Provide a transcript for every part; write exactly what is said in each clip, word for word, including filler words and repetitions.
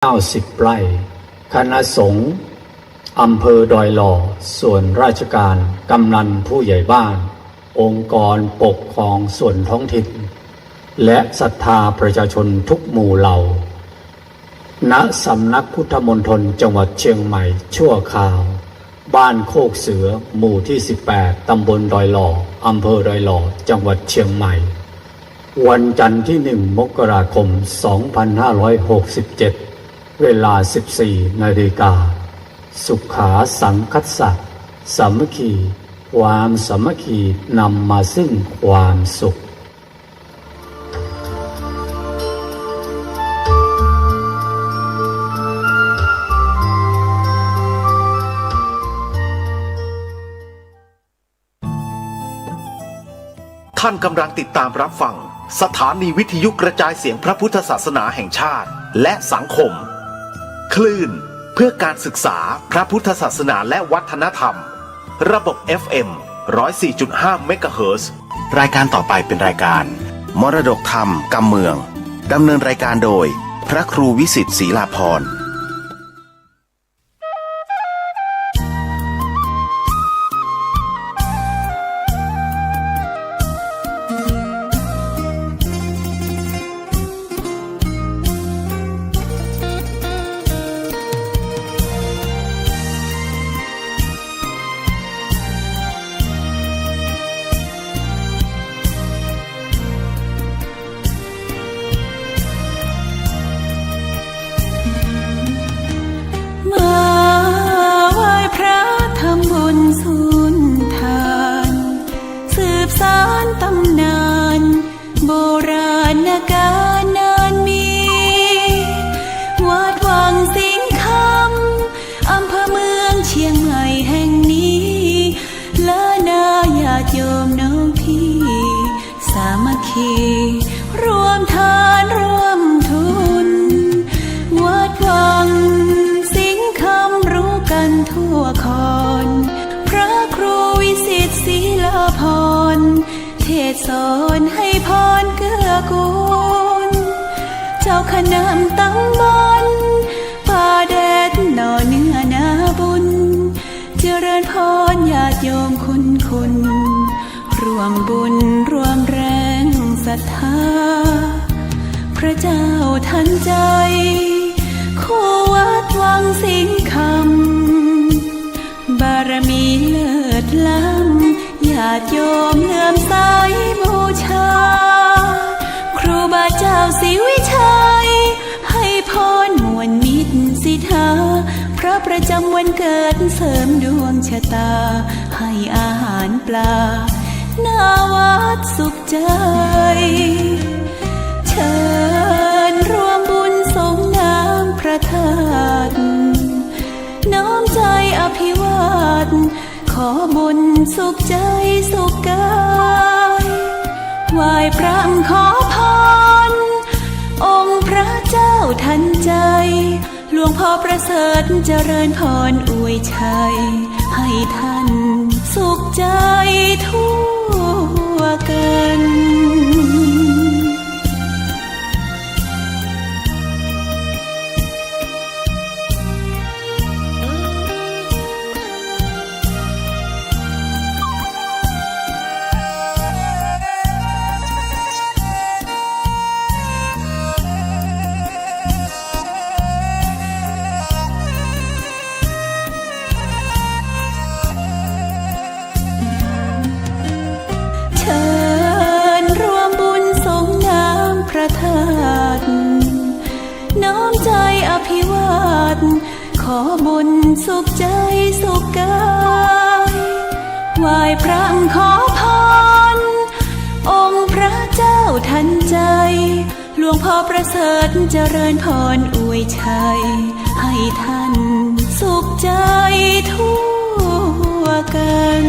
เก้าสิบไร่ คณะสงฆ์อำเภอดอยหล่อ ส่วนราชการ กำนันผู้ใหญ่บ้าน องค์กรปกครองส่วนท้องถิ่น และศรัทธาประชาชนทุกหมู่เหล่า ณ สำนักพุทธมณฑลจังหวัดเชียงใหม่ชั่วคราว บ้านโคกเสือ หมู่ที่สิบแปด ตำบลดอยหล่อ อำเภอดอยหล่อ จังหวัดเชียงใหม่ วันจันทร์ที่หนึ่ง มกราคม สองพันห้าร้อยหกสิบเจ็ด เวลา สิบสี่นาฬิกา สุขาสังคัสสะ สามัคคี ความสามัคคีนำมาซึ่งความสุข ท่านกำลังติดตามรับฟังสถานีวิทยุกระจายเสียงพระพุทธศาสนาแห่งชาติและสังคม คลื่นเพื่อการศึกษาพระพุทธศาสนาและวัฒนธรรม ระบบ เอฟ เอ็ม ร้อยสี่จุดห้า เมกะเฮิรตซ์ รายการต่อไปเป็นรายการมรดกธรรมกำเมือง ดำเนินรายการโดยพระครูวิสิทธิ์ ศรีลาภรณ์ มาไหว้พระทำบุญสุนทาน สืบสานตำนาน โบราณกาลนานมี วัดวังสิงห์คำ อำเภอเมืองเชียงใหม่แห่งนี้ และนาญาติโยมน้องพี่ สามัคคี ร่วมทานร่วมทุน วัดวังสิงห์คำรู้กันทั่วคอน พระครูวิสิทธิ์ ศรีลาภรณ์ เทศน์สอนให้พรเกื้อกูล เจ้าคณะตำบลป่าแดดหน่อเนื้อนาบุญ เจริญพรญาติโยมคุณคุณ ร่วมบุญร่วมแรงศรัทธา พระเจ้าทันใจ คู่วัดวังสิงห์คำ บารมีเลิศล้ำ ญาติโยมเลื่อมใสบูชา ครูบาเจ้าศรีวิชัย ให้พรม่วนมิตรสิทธา พระประจำวันเกิดเสริมดวงชะตา ให้อาหารปลา หน้าวัดสุขใจ เชิญร่วมบุญสรงน้ำพระธาตุ น้อมใจอภิวาท ขอบุญสุขใจสุขกาย ไหว้พระขอพร องค์พระเจ้าทันใจ หลวงพ่อประเสริฐเจริญพรอวยชัย ให้ท่านสุขใจทั่วกัน เชิญร่วมบุญสรงน้ำพระธาตุ น้อมใจอภิวาท ขอบุญสุขใจสุขกาย ไหว้พระขอพร องค์พระเจ้าทันใจ หลวงพ่อประเสริฐเจริญพรอวยชัย ให้ท่านสุขใจทั่วกัน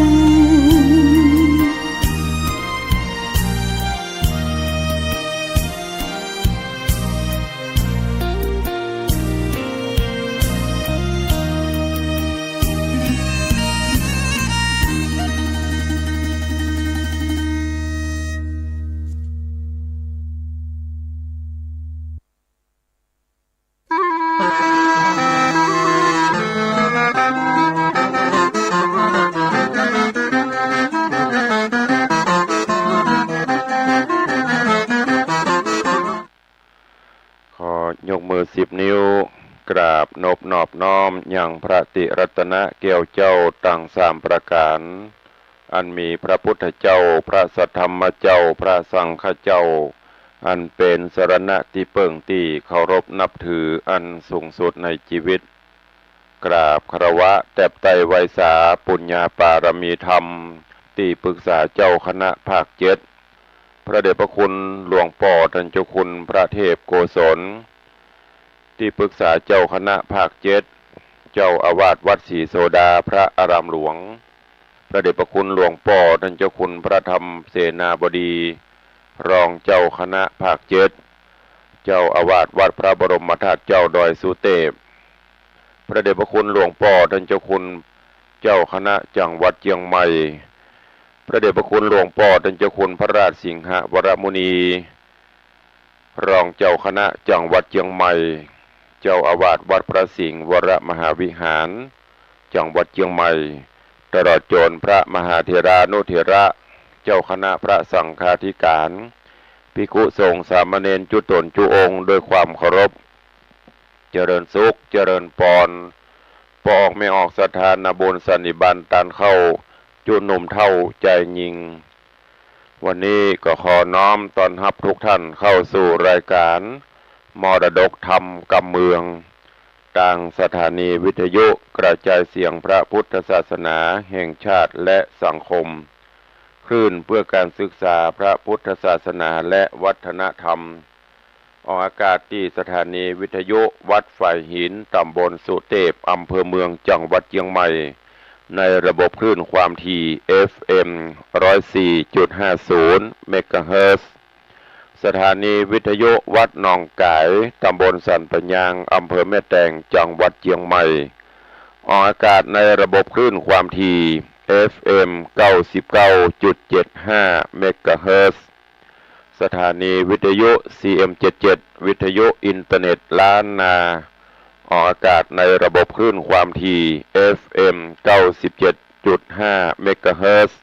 นิ้ว กราบนบนอบน้อมยังพระติรัตนะแก้วเจ้าตังสามประก๋าน อันมีพระพุทธเจ้า พระสัทธรรมเจ้า พระสังฆเจ้า อันเป๋นสรณะตี้เปิ้งตี้เคารพนับถืออันสูงสุดในจีวิต กราบคารวะแตบไต้ไหว้สาปุญญาปารมีธรรม ตี้ปรึกษาเจ้าคณะภาคเจ็ด พระเดชพระคุณหลวงป้อต้านเจ้าคุณพระเทพโกศล ตี้ปรึกษาเจ้าคณะภาคเจ็ด เจ้าอาวาสวัดศรีโสดาพระอารามหลวง พระเดชพระคุณหลวงป้อต้านเจ้าคุณพระธรรมเสนาบดี รองเจ้าคณะภาคเจ็ด เจ้าอาวาสวัดพระบรมธาตุเจ้าดอยสุเตพ พระเดชพระคุณหลวงป้อต้านเจ้าคุณเจ้าคณะจังหวัดเจียงใหม่ พระเดชพระคุณหลวงป้อต้านเจ้าคุณพระราชสิงหวรมุนี รองเจ้าคณะจังหวัดเจียงใหม่ เจ้าอาวาสวัดพระสิงห์วรมหาวิหาร จังหวัดเจียงใหม่ ตลอดจ๋นพระมหาเถรานุเถระ เจ้าคณะพระสังฆาธิการ ภิกขุสงฆ์สามเณรจุ๊ต๋นจุ๊องค์ด้วยความเคารพ เจริญสุข เจริญปอน ป้อออกแม่ออกศรัทธานาบุญสันนิบาตต้านเข้า จุ๊หนุ่มเฒ่าจายญิง วันนี้ก็ขอน้อมต้อนฮับทุกท่านเข้าสู่รายการมรดกธรรมกำเมือง ตางสถานีวิทยุกระจายเสียงพระพุทธศาสนาแห่งชาติและสังคม คลื่นเพื่อการศึกษาพระพุทธศาสนาและวัฒนธรรม ออกอากาศตี้สถานีวิทยุวัดฝายหิน ต๋ำบลสุเตพ อำเภอเมือง จังหวัดเจียงใหม่ ในระบบคลื่นความถี่ เอฟเอ็ม ร้อยสี่จุดห้าศูนย์ เมกะเฮิรตซ์ สถานีวิทยุวัดหนองก๋าย ต๋ำบลสันปะยาง อำเภอแม่แตง จังหวัดเจียงใหม่ ออกอากาศในระบบคลื่นความถี่ เอฟเอ็ม เก้าสิบเก้าจุดเจ็ดห้า เมกะเฮิรตซ์ สถานีวิทยุ ซีเอ็มเจ็ดเจ็ด วิทยุอินเทอร์เน็ตล้านนา ออกอากาศในระบบคลื่นความถี่ เอฟเอ็ม เก้าสิบเจ็ดจุดห้า เมกะเฮิรตซ์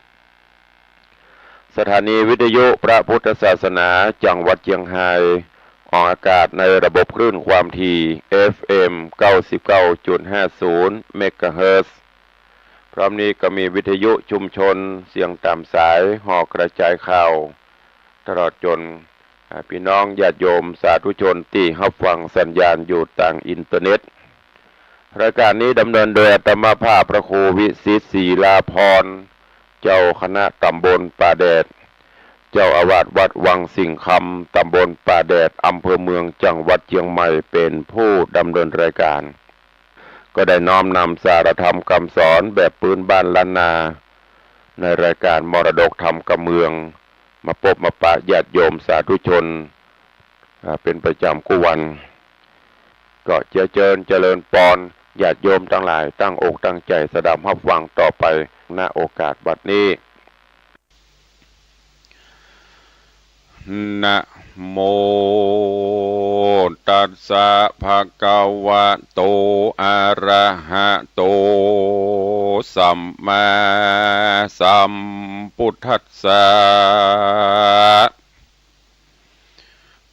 สถานีวิทยุพระพุทธศาสนาจังหวัดเจียงฮาย ออกอากาศในระบบคลื่นความถี่ เอฟเอ็ม เก้าสิบเก้าจุดห้าศูนย์ เมกะเฮิรตซ์ พร้อมนี้ก็มีวิทยุชุมชนเสียงต๋ามสาย หอกระจายข่าว ตลอดจ๋น อ่า ปี้น้องญาติโยมสาธุชนตี้ฮับฟังสัญญาณอยู่ตางอินเทอร์เน็ต รายการนี้ดำเนินโดยอาตมาภาพพระครูวิสิทธิ์ศรีลาภรณ์ เจ้าคณะต๋ำบลป่าแดด เจ้าอาวาสวัดวังสิงห์คำ ต๋ำบลป่าแดด อำเภอเมือง จังหวัดเจียงใหม่ เป๋นผู้ดำเนินรายการ ก็ได้น้อมนำสาระธรรมกำสอนแบบปื๊นบ้านล้านนา ในรายการมรดกธรรมกำเมือง มาปบมาปะญาติโยมสาธุชน อ่า เป๋นประจ๋ำกู้วัน ก็เจียเจิญเจริญปอน ญาติโยมตังหลายตั้งอกตั้งใจ๋สดับฮับฟังต่อไป ณ โอกาสบัดนี้ นะโมตัสสะ ภะคะวะโต อะระหะโต สัมมาสัมพุทธัสสะ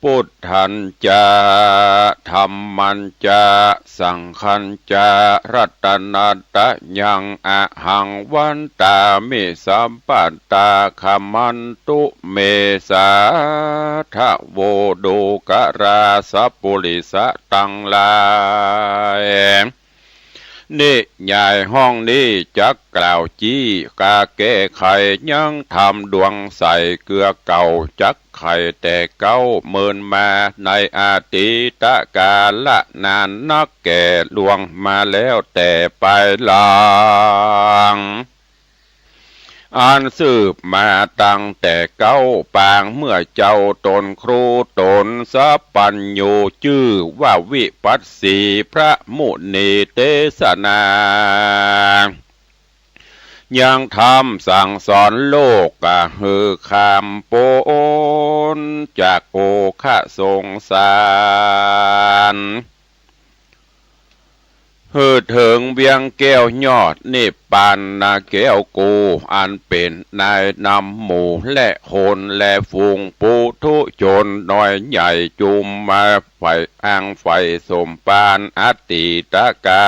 พุทธัญจะ ธัมมัญจะ สังฆัญจะ รัตนะตะยัง อะหัง วันตามิ สัพพะตา ขะมันตุ เม สาธะโว ดูกะรา สัปปุริสะตังหลาย นิยายห้องนี้จักกล่าวจี้กาแก้ไขยังธรรมดวงใสเกือเก่า จักไขแต่เก๊าเมินมาในอดีตกาลนานนักแก่ล่วงมาแล้วแต่ปายหลัง อันสืบมาตั้งแต่เก๊าปางเมื่อเจ้าต๋นครูต๋นสัพพัญญูจื้อว่าวิปัสสีพระมุนีเตสนา ยังธรรมสั่งสอนโลกกะหื้อข้ามป๊นจากโอคะสงสาร หื้อเถิงเวียงแก้วยอดนิพพานนาแก้วกู อันเป๋นนายนำหมู่และคนและฝูงปุถุชนน้อยใหญ่จุมมาใฝ่อ้างใฝ่สมภารอดีตก๋า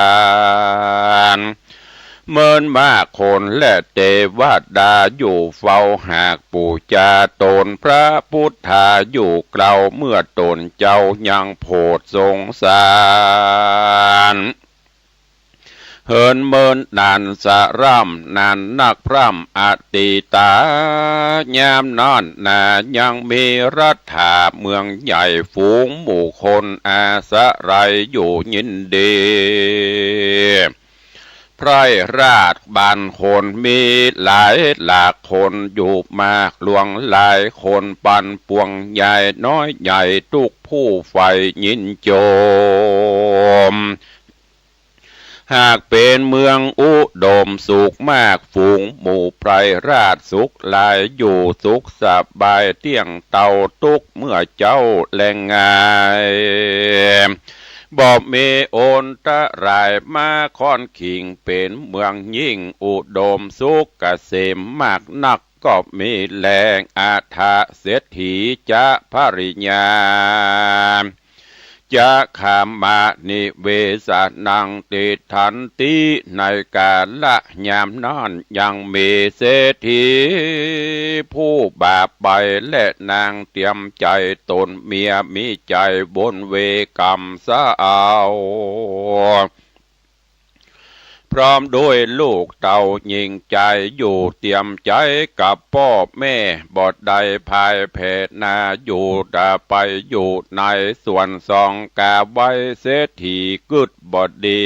น เมินมากคนและเตวดาอยู่เฝ้าหากปู๋จาต๋นพระปุทธาอยู่เกลา เมื่อต๋นเจ้ายังโผดสงสาร เหินเมินนานสะร่ำนานนักพร่ำอดีตา ยามนั้นนายังมีรัฐาเมืองใหญ่ฝูงหมู่คนอาศัยอยู่ยินดี ไพร่ราชบ้านคนมีหลายหลากคนอยู่มากหลวงหลายคน ปันปวงยายน้อยใหญ่ทุกผู้ใฝ่ยินจม หากเป๋นเมืองอุดมสุขมาก ฝูงหมู่ไพร่ราชสุขหลาย อยู่สุขสบายเตี้ยงเตา ตุ๊กเมื่อเจ๊าแลงงาย บ่มีอันตรายมาค่อนขิง เป๋นเมืองยิ่งอุดมสุขเกษมมากนัก ก็มีแล อัฏฐเศรษฐีจะภริยา จะขามานิเวสนังติฏฐันติ ในกาละยามนั้นยังมีเศรษฐีผู้บาปไป และนางเตรียมใจ๋ต๋นเมียมีใจ๋บุญเวรกรรมเศร้า พร้อมด้วยลูกเต้าหญิงใจ๋อยู่เตรียมใจ๋กับป้อแม่ บ่ได้พ่ายแพ้นาอยู่ แต่ไปอยู่ในสวนสองกาไว้ เศรษฐีกึ๊ดบ่ดี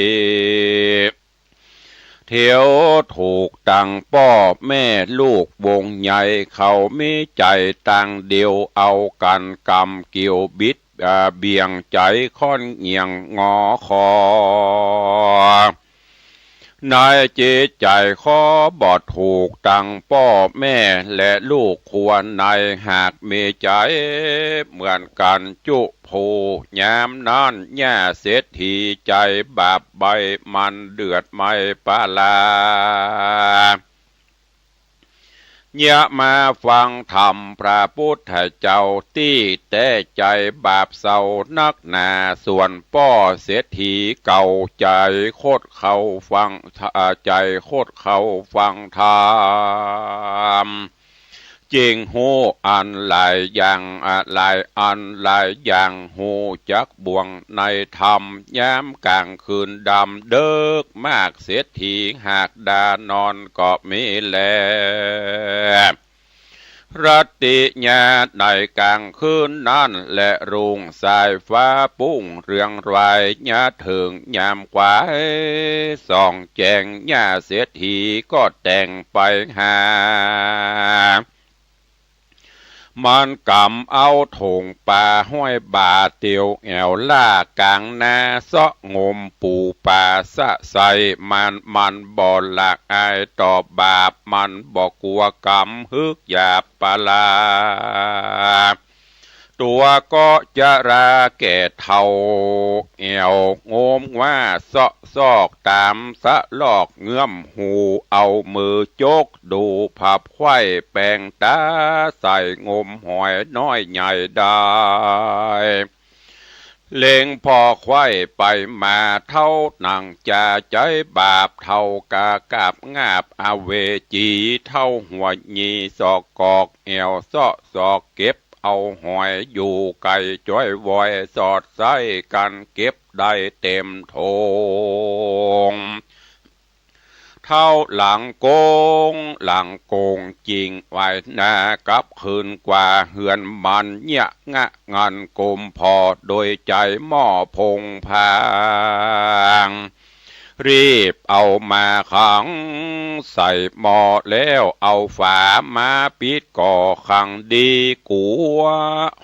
เตียวถูกตังป้อแม่ลูกวงใหญ่ เขามีใจ๋ตังเดียว เอากั๋นกำกิ่วบิด อ่า เบี่ยงใจ๋ค่อนเหงี่ยงงอคอ ในจิตใจ๋ขอบ่ถูกตังป้อแม่และลูกครัวใน หากมีใจ๋เหมือนกั๋นจุผู้ ยามนั้นย่าเศรษฐีใจ๋บาปไป มันเดือดไหม้ปาลา เยียะมาฟังธรรมพระปุทธเจ้า ตี้แต๊ใจ๋บาปเศร้านักหนา ส่วนป้อเศรษฐีเก่าใจ๋คดเค้าฟัง อ่า ใจ๋คดเค้าฟังธรรม จึงฮู้อันหลายอย่าง อ่า หลายอันหลายอย่าง ฮู้จักบ่วงในธรรม ยามก๋างคืนดำเดิ็กมาก เศรษฐีหากดานอนก็มีแล รัตติญาในก๋างคืนนั้นแล รุ่งสายฟ้าปุ้งเรืองราย ยะเถิงยามขวายส่องแจ้ง ย่าเศรษฐีก็แต่งไปหา มันก๋ำเอาถุงป๋าห้อยบ่า เตียวแอ่วล้าก๋างนา เซาะงมปูปลาสะใส มัน มันบ่ละอายต่อบาป มันบ่กั๋วกรรม ฮึกยาบปาลา ตั๋วก็จะราแก่เฒ่า แอ่วงมว่าเซาะซอกต๋ามสะลอกเงื้อมหู เอามือจกดูผับไขว้แปงต๋า ใส่งมหอยน้อยใหญ่ได้ เล็งผ่อไขว้ไปมา เฒ่าหนังจาใจ๋บาป เฒ่ากากาบงาบอเวจี เฒ่าหัวหยีซอกกอก แอ่วเซาะซอกเก็บเอาหอย อยู่ไก๋จ้อยวอย สอดใส้กั๋นเก็บได้เต็มถุง เฒ่าหลังโก๋ง หลังโก๋งจิ่งไหว้หน้ากลับคืนกว่าเฮือนมัน เยียะงะงันกุมผ่อโดยใจ๋หม้อผงผาง รีบเอามาขังใส่หม้อแล้ว เอาฝามาปิดก่อขังดี กั๋ว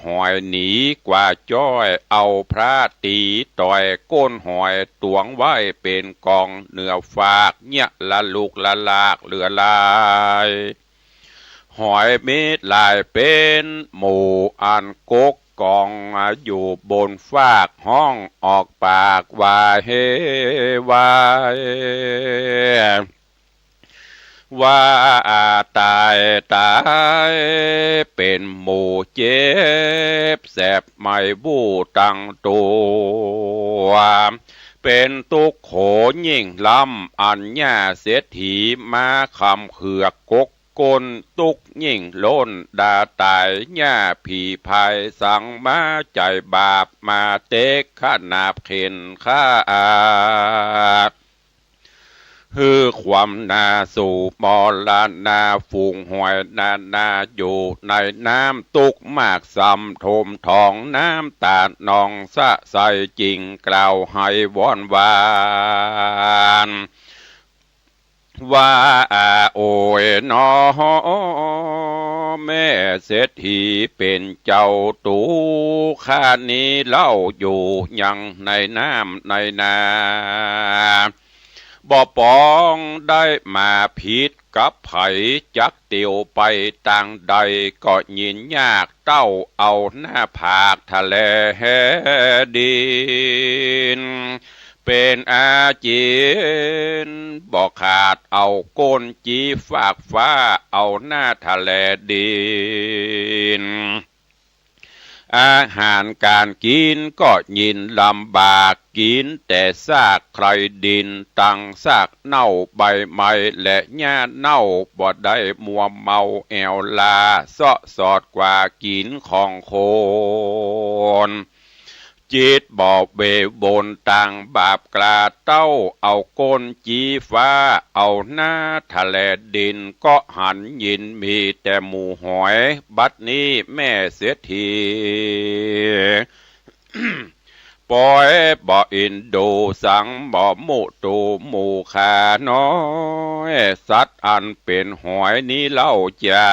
หอยหนีกว่าจ้อย เอาพระตี๋ต่อยก้นหอย ตวงไว้เป๋นก๋องเหนือฟาก เยียะละลุกละลากเหลือหลาย หอยมีหลายเป๋นหมู่ อันกก กองอยู่บนฟาก ฮ้องออกปากว่า เฮ้ ว่า ว่าต๋าย ต๋าย เป๋นหมู่เจ็บแสบไหม้บู้ตังตั๋ว เป๋นตุ๊กข์โขยิ่งล้ำ อันหญ้าเศรษฐีมาคำเขือกกกก้น ตุ๊กข์ยิ่งล้นดาต๋าย หญ้าผีพายสังมา ใจ๋บาปมาเต๊กขนาบเข็นฆ่า หื้อความนาสู่มรณา ฝูงหอยนานาอยู่ในน้ำ ตุ๊กข์มากซ้ำท่วมท้อง น้ำต๋านองสะใสจริง กล่าวไหว้วอนวาน ว่าโอยหนอ แม่เศรษฐีเป๋นเจ้าตั๋ว ข้านี้เล่าอยู่ยังในน้ำในนา บ่ปองได้มาผิดกับใผ จักเตียวไปตางใด ก็ยินยากเต้าเอาหน้าผากทะแลดิน เป๋นอาจิณบ่ขาด เอาก้นจี้ฟากฟ้า เอาหน้าทะแลดิน อาหารก๋านกิ๋นก็ยินลำบาก กิ๋นแต่ซากไคลดิน ตังซากเน่าใบไม้และหญ้าเน่า บ่ได้มัวเมาแอ่วลา เซาะสอดกว่ากิ๋นของคน จิตบ่เววนตางบาปกล้า เต้าเอาก้นจี้ฟ้า เอาหน้าทะแลดิน ก็หันยินมีแต่หมู่หอย บัดนี้แม่เศรษฐี ปอยบ่อินดูสัง บ่มุตูหมู่ข้าน้อย สัตว์อันเป๋นหอยนี้เล่าจา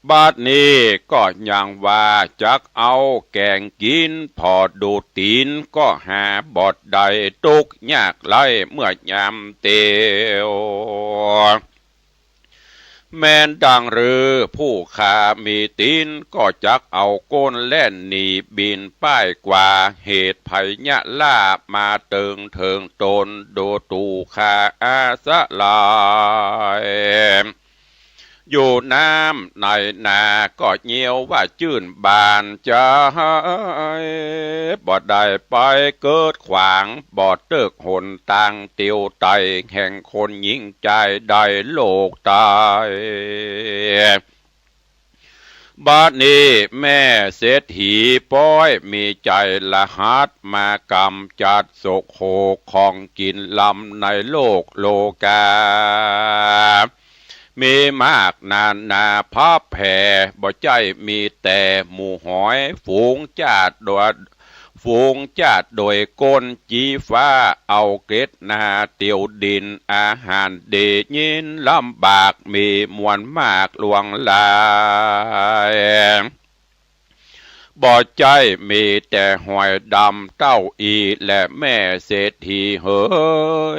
บัดนี้ก็ยังว่าจักเอาแก๋งกิ๋น ผ่อดูดตี๋นก็หาบ่ได้ ตุ๊กข์ยากไร้เมื่อยามเตียว แม้นดังฤๅผู้ข้ามีตี๋น ก็จักเอาก้นแล่นหนีบินป้ายกว่า เหตุภัยยะล้ามาเติงเถิงตน ดูถูกข้าอาสะหลาย อยู่น้ำในนาก็เยียวว่าจื้นบานใจ๋ บ่ได้ไปเกิดขวาง บ่เติกหนตางเตียวไต แห่งคนหญิงจายได้โลกไต บัดนี้แม่เศรษฐีปอยมีใจ๋ละหัด มากำจัดโศกโขกของกิ๋นลำในโลกโลกา มีมากนานาพับแผ่ บ่ใจ้มีแต่หมู่หอย ฝูงจ้าดโดย ฝูงจ้าดโดยก้นจี้ฟ้า เอาเกล็ดนาเตียวดิน อาหารดียินลำบาก มีมวลมากหลวงหลาย บ่ใจ้มีแต่หอยดำเต้าอี้แลแม่เศรษฐีเห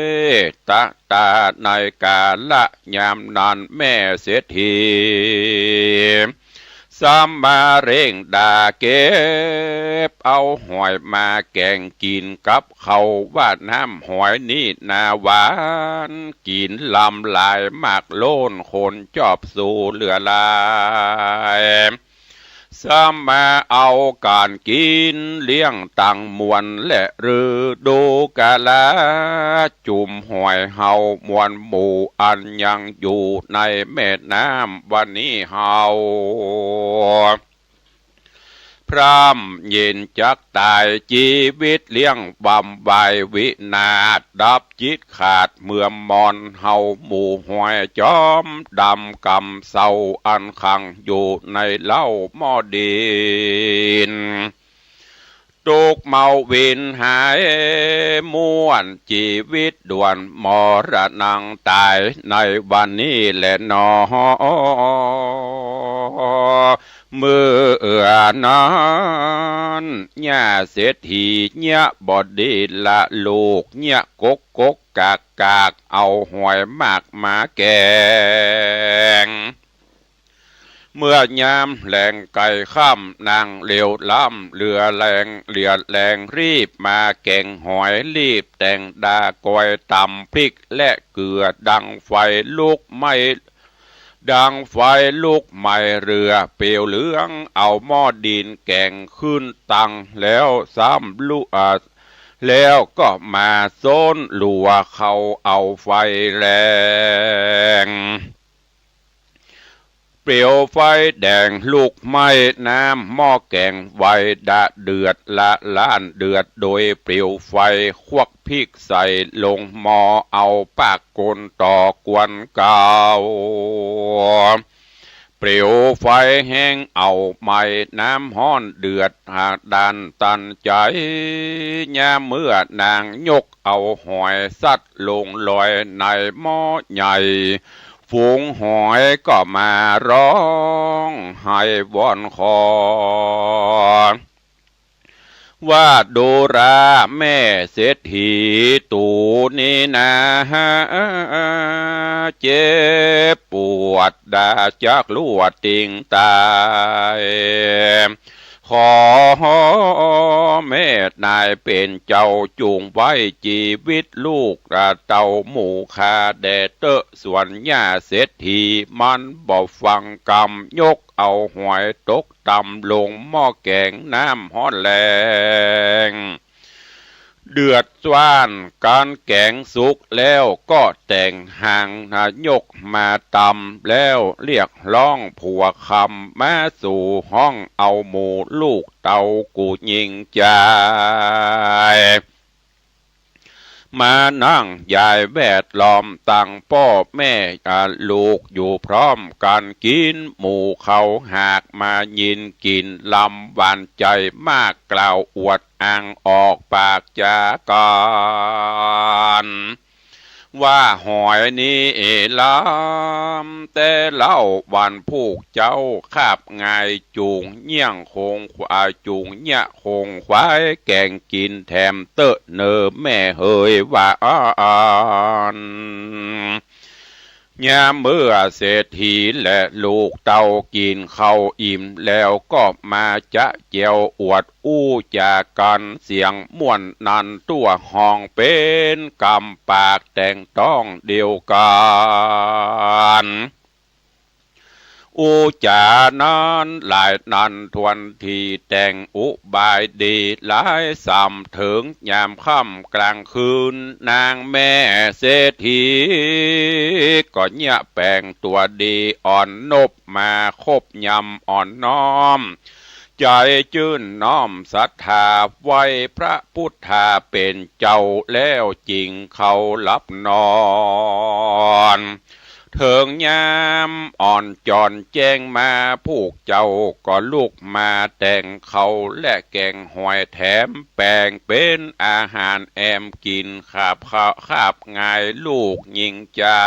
ย ตะตาในกาละยามนั้นแม่เศรษฐี ซ้ำมาเร่งด่าเก็บเอาหอยมาแก๋งกิ๋นกับเขา ว่าน้ำหอยนี้นาหวาน กิ๋นลำหลายมากล้น คนจอบสู่เหลือหลาย ซ้ำมาเอาก๋านกิ๋นเลี้ยงตังมวล และฤดูกาละ จุมหอยเฮามวลหมู่ อันยังอยู่ในแม่น้ำวันนี้เฮา พร่ำเย็นจักต๋าย จีวิตเลี้ยงบำวายวินาศ ดับจิตขาดเมื่อมอน เฮาหมู่หอยจอมดำกำเศร้า อันขังอยู่ในเล้าหม้อดิน ตุ๊กข์เมาวินหายม่วน จีวิตด่วนมรณังต๋าย ในวันนี้แลหนอ เมื่อนั้น ย่าเศรษฐีเยียะบ่ดีละลูก เยียะกกกกกากกาก เอาหอยมากมาแก๋ง เมื่อยามแลงใก้ค่ำ นางเหลียวล้ำเหลือแฮง เหลียวแฮงรีบมาแก๋งหอย รีบแต่งดาก๋วยต๋ำพริกและเกลือ ดังไฟลุกไหม้ ดังไฟลุกไหม้เรือเปลวเหลือง เอาหม้อดินแก๋งขึ้นตัง แล้วซ้ำลุ อ่า แล้วก็มาซ้นลัวเขาเอาไฟแฮง เปลวไฟแดงลุกไหม้น้ำหม้อแก๋ง ไฟดะเดือดละล้านเดือด โดยเปลวไฟควักพริกใส่ลงหม้อ เอาปากกลต่อกวนเก่า เปลวไฟแฮงเอาไหม้ น้ำฮ้อนเดือดหาดันตันใจ๋ ยามเมื่อนางยกเอาหอยสัตว์ลงลอยในหม้อใหญ่ ฝูงหอยก็มาฮ้องไห้วอนขอ ว่าดูราแม่เศรษฐีตู๋นี้นา เจ็บปวดดาจักลัวติงต๋าย ขอแม่นายเป๋นเจ้าจุ่งไว้จีวิตลูกเต้าหมู่ข้าแด่เต๊อะ ส่วนย่าเศรษฐีมันบ่ฟังกำ ยกเอาหอยตกต๋ำลงหม้อแก๋งน้ำฮ้อนแฮง เดือดจ้าน กั๋นแก๋งสุกแล้วก็แต่งหางนายกมาต๋ำ แล้วเรียกฮ้องผัวคำมาสู่ห้อง เอาหมู่ลูกเต้ากูยิ่งใจ๋ มานั่งยายแวดล้อมตังป้อแม่ อ่า ลูกอยู่พร้อมกั๋นกิ๋น หมู่เขาหากมายิน กิ๋นลำหวานใจ๋มาก กล่าวอวดอ้างออกปากจ๋ากั๋น ว่าหอยนี้ลำแต๊เล่า วันผู้เจ้าคาบงายจุ่งเยียะโขงควาย จุ่งเยียะโขงควาย แก๋งกิ๋นแถมเต๊อะเน่อแม่เหยว่าอั้น ยามเมื่อเศรษฐีและลูกเต้ากิ๋นข้าวอิ่มแล้ว ก็มาจะแจ้วอวดอู้จ๋ากั๋น เสียงม่วนนันตั้วฮ้องเป๋นกำปาก แต่งต้องเดียวกั๋น อู้จ๋านั้นหลายนันถ้วนที แต่งอุบายดีหลายส่ำ เถิงยามค่ำกลางคืน นางแม่เศรษฐี ก็เยียะแป๋งตั๋วดี อ่อนนบมาคบยำอ่อนน้อม ใจ๋จื้นน้อมศรัทธา ไหว้พระพุทธาเป๋นเจ้า แล้วจึงเข้าหลับนอน เถิงยามอ่อนจ่อนแจ้งมา ผู้เจ้าก็ลุกมาแต่งข้าวและแก๋งหอยแถม แป๋งเป๋นอาหารแอมกิ๋น คาบข้าว คาบงายลูกยิ่งใจ๋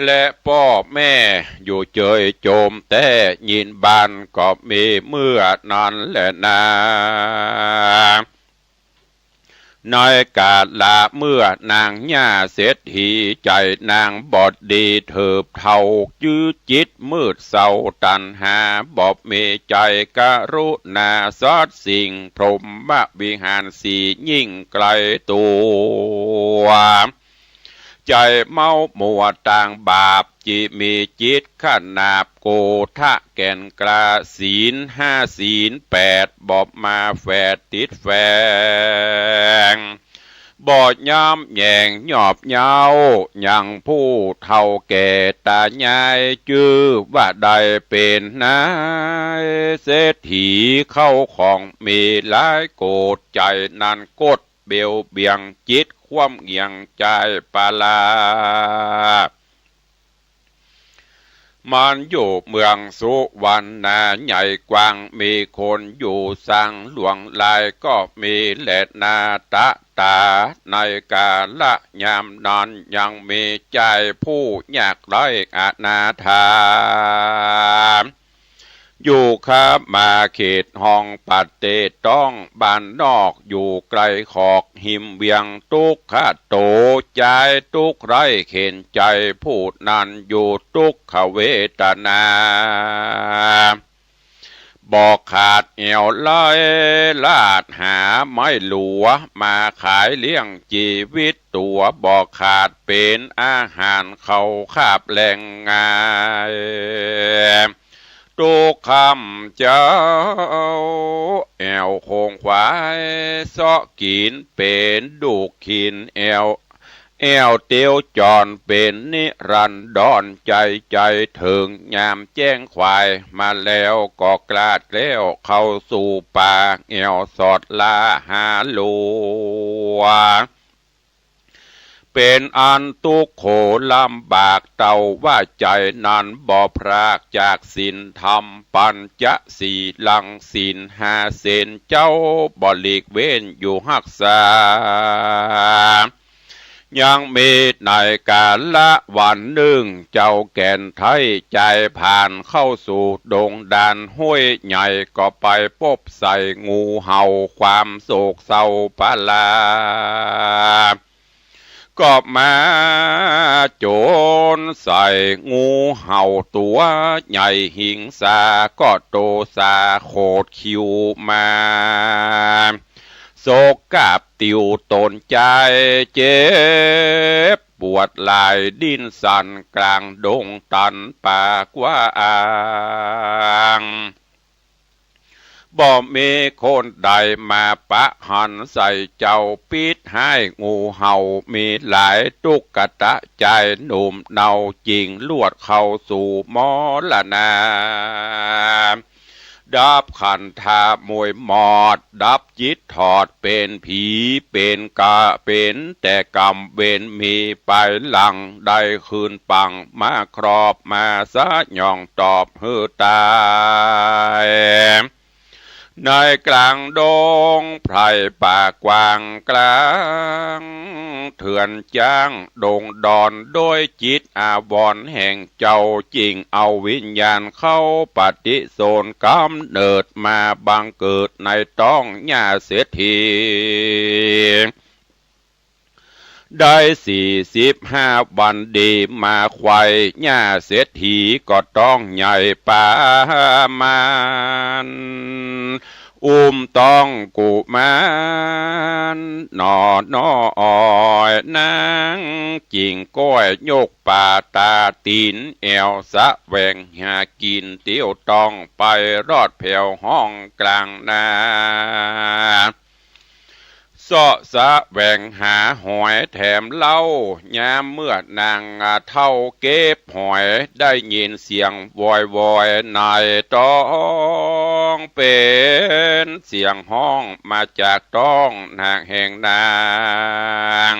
และป้อแม่อยู่เจยโจมแต๊ ยินบานก็มีเมื่อนั้นแลนา ในกาละเมื่อนางย่าเศรษฐี ใจ๋นางบอดดีเถิบเฒ่า จื้อจิตมืดเศร้าตัณหา บ่มีใจ๋กรุณาสัตว์สิ่ง พรหมวิหารสี่ยิ่งไกลตั๋ว ใจ๋เมามัวตางบาป จิมีจิตขนาบโกธะแก่นกล้า ศีลห้าศีลแปด บ่มาแฝดติดแฝง บ่ย้ำแยงยอบเย้า ยังผู้เฒ่าแก่ต๋ายาย จื้อว่าได้เป๋นนายเศรษฐี เข้าของมีหลายโกฏ ใจ๋นั้นกด เบียวเบียงจิตคว่ำเงี่ยงใจ๋ปาลา มันอยู่เมืองสุวรรณาใหญ่กว้าง มีคนอยู่สังหลวงหลายก็มีแลนา ตะต๋าในกาละยามนั้น ยังมีใจ๋ผู้ยากไร้อนาถา อยู่ข้ามมาเขตห้องประเตศต้องบ้านนอก อยู่ไกลขอกหิมเวียง ตุ๊กขะโต จายตุ๊กข์ไร้เข็ญใจ๋ ผู้นั้นอยู่ตุ๊กขเวทนา บ่ขาดแอ่วไล้ ลาดหาไม้หลัว มาขายเลี้ยงจีวิตตั๋ว บ่ขาดเป๋นอาหารเข้าคาบแลงงาย ตุ๊กค่ำเจ๊า แอ่วโขงขวาย เซาะกิ๋นเป๋นดูกขิน แอ่ว แอ่วเตียวจอนเป๋นนิรันดร ใจ๋ใจ๋เถิงยามแจ้งขวาย มาแล้วก็กล้าแล้วเข้าสู่ป่า แอ่วสอดล่าหาหลัว เป๋นอันตุ๊กข์โขลำบาก เต้าว่าใจ๋นั้นบ่พรากจากศีลธรรม ปัญจสีลังศีลห้าเส้น เจ้าบ่หลีกเว้นอยู่ฮักษา ยังมีในกาละวันนึ่ง เจ้าแก่นไท้จายผ่านเข้าสู่ดงดานห้วยใหญ่ ก็ไปปบใส่งูเห่าความโศกเศร้าปะลา ก็มาโจ๋นใส่งูเห่าตั๋วใหญ่หิงสา ก็โตสาโขดคิวมา โศกกาบติวตนจาย เจ็บปวดหลายดิ้นสั่น ก๋างดงตันป่ากว้าง บ่มีคนใดมาปะหันใส่เจ้า ปิดฮ้ายงูเห่ามีหลาย ตุ๊กตะจายหนุ่มเนา จิ่งลวดเข้าสู่มรณา ดับขันธาหมวยหมอด ดับจิตถอดเป๋นผี เป๋นก๋าเป๋นแต่ก๋รรมเวร มีไปหลังได้คืนปัง มาครอบมาสยองตอบหื้อตาย ในก๋างดงไพร่ป่ากว้างก๋างเถื่อนจ๊างดงดอน โดยจิตอาวรณ์แห่งเจ้า จิ่งเอาวิญญาณเข้าปฏิสนธิกำเนิดมาบังเกิดในต๊องย่าเศรษฐี ได้สี่สิบห้าวันดีมาไขว่ ย่าเศรษฐีก็ต๊องใหญ่ประมาณ อุ้มต๊องกุมารหน่อน้อย นางจิ่งก้อยยกป่าตาตี๋น แอ่วแสวงหากิ๋นเตียวต๊องไปรอดแผวห้องก๋างนา เซาะแสวงหาหอยแถมเหล้า ยามเมื่อนางเฒ่าเก็บหอย ได้ยินเสียงวอยวอยในต๊อง เป๋นเสียงฮ้องมาจากต๊องนางแห่งนาง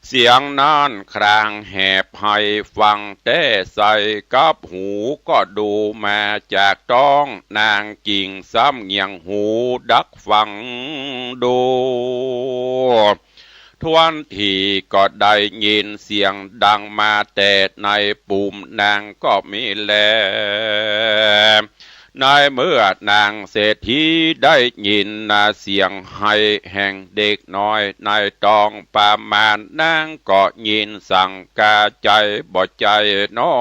เสียงนั้นครางแหบไห้ฟังแต๊ใส่กับหู ก็ดูมาจากต๊อง นางจิ่งสำเงียงหูดักฟังดู ถ้วนทีก็ได้ยินเสียงดังมาแต่ในปุ่มนางก็มีแล ในเมื่อนางเศรษฐีได้ยินเสียงไห้แห่งเด็กน้อยในต๊องประมาณ นางก็ยินสังกาใจ๋บ่ใจ้น้อ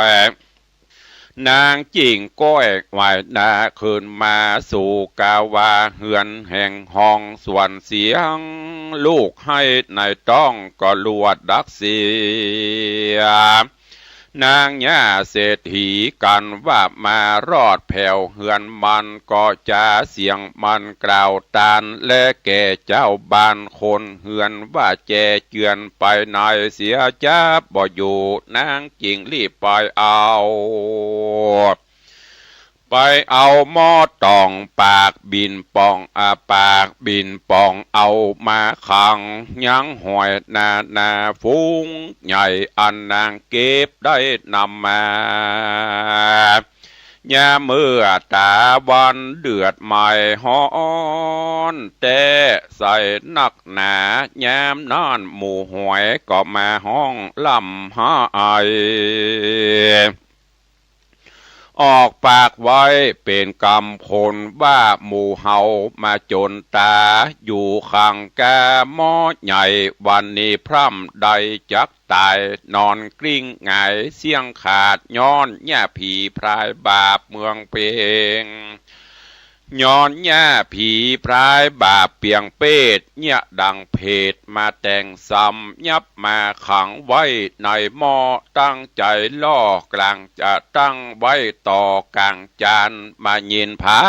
ย นางจิ่งก้อยไหว้หน้าขึ้นมาสู่กาวาเฮือนแห่งห้อง ส่วนเสียงลูกไห้ในต๊องก็ลวดดักเสีย นางย่าเศรษฐีกั๋นว่ามารอดแผวเฮือนมัน ก็จ๋าเสียงมันกล่าวตานและแก่เจ้าบ้านคนเฮือนว่า แจเจือนไปในเสียจ๊าบ่อยู่ นางจิ่งรีบไปเอา ไปเอาหม้อตองปากบิ่นป่อง อาปากบิ่นป่องเอามาขัง ยังหอยนานาฝูงใหญ่อันนางเก็บได้นำมา ยามเมื่อต๋าวันเดือดไหม้ฮ้อนแต๊ใส่นักหนา ยามนั้นหมู่หอยก็มาฮ้องร่ำไห้ ออกปากไว้เป๋นกำคนว่า หมู่เฮามาจ๋นต๋า อยู่ข้างก้าหม้อใหญ่ วันนี้พร่ำใดจักต๋าย นอนกลิ้งหงายเสี้ยงขาด ย้อนหญ้าผีพรายบาปเมืองเปง ย้อนหญ้าผีพรายบาปเปียงเปต เยียะดังเผตมาแต่งซ้ำ ยับมาขังไว้ในหม้อ ตั้งใจ๋ล่อกลางจะตั้งไว้ต่อกลางจาน มายินผา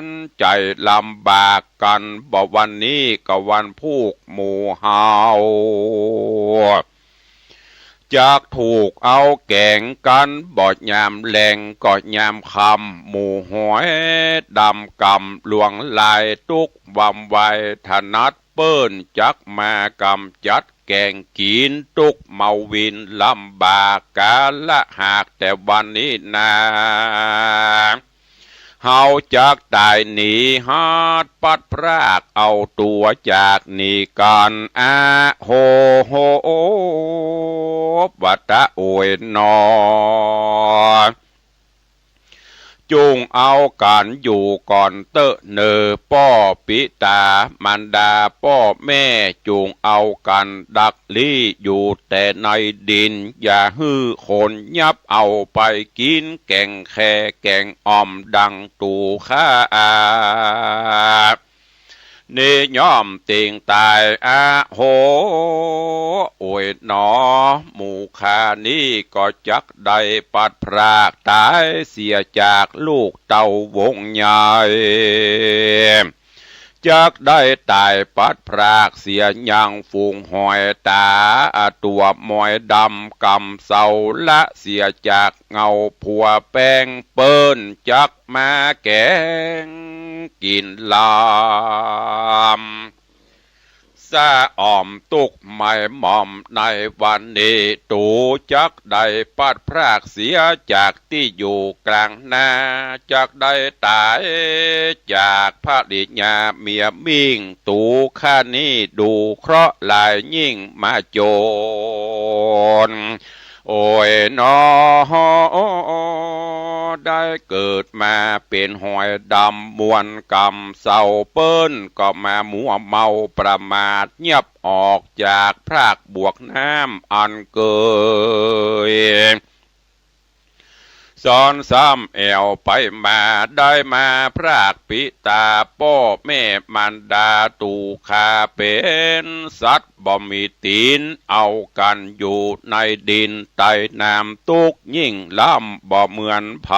นใจ๋ลำบากกั๋น บ่วันนี้ก็วันพูกหมู่เฮา จักถูกเอาแก๋งกั๋น บ่ยามแลงก็ยามค่ำ หมู่หอยดำกำลวงลาย ตุ๊กวำไวถนัดเปิ้น จักมากำจัดแก๋งกิ๋น ตุ๊กเมาวินลำบากกาละ หากแต่วันนี้นา เฮาจักต๋ายหนี ฮัดปัดพรากเอาตั๋วจากหนีกั๋น อะโห โห วะตะโอยหนอ จุ่งเอากั๋นอยู่ก่อนเต๊อะเน่อ ป้อปิต๋ามารดาป้อแม่ จุ่งเอากั๋นดักลี้อยู่แต่ในดิน อย่าหื้อคนยับเอาไปกิ๋น แก๋งแค่แก๋งอ่อมดังตั๋วข้า นี้ย่อมเต็งต๋าย อะโห โอยหนอ หมู่ข้านี้ก็จักได้ปัดพรากต๋ายเสียจากลูกเต้าวงใหญ่ จักได้ต๋ายปัดพรากเสียยังฝูงหอยต๋า ตั๋วหมอยดำกำเซา ละเสียจากเงาผัวแป้ง เปิ้นจักมาแก๋งกิ๋นลำ สะอ่อมตุ๊กข์ไหม้หมองในวันนี้ ตูจักได้ปัดพรากเสียจากตี้อยู่กลางนา จักได้ต๋ายจากภริยาเมียมิ่ง ตูข้านี้ดูเคราะห์หลายยิ่งมาจน โอยหนอ ได้เกิดมาเป๋นหอยดำมวลกำเซา เปิ้นก็มามัวเมาประมาท เยียบออกจากพรากบวกน้ำอันเกย ซ้อนซ้ำแอ่วไปมา ได้มาพรากปิต๋าป้อแม่มารดา ตูข้าเป๋นสัตว์บ่มีตี๋น เอากั๋นอยู่ในดินใต้น้ำ ตุ๊กข์ยิ่งล้ำบ่เหมือนใผ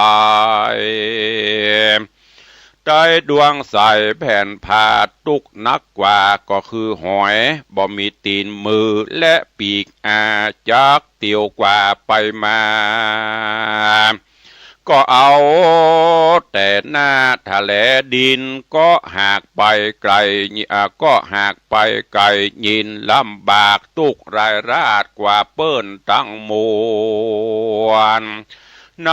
ใต้ดวงใสแผ่นผ้า ตุ๊กข์นักกว่าก็คือหอย บ่มีตี๋นมือและปีกอา จักเตียวกว่าไปมา ก็เอาแต่หน้าทะแลดิน ก็หากไปไก๋ อ่า ก็หากไปไก๋ยิ่งลำบาก ตุ๊กข์ร้ายราดกว่าเปิ้นตังมวล ใน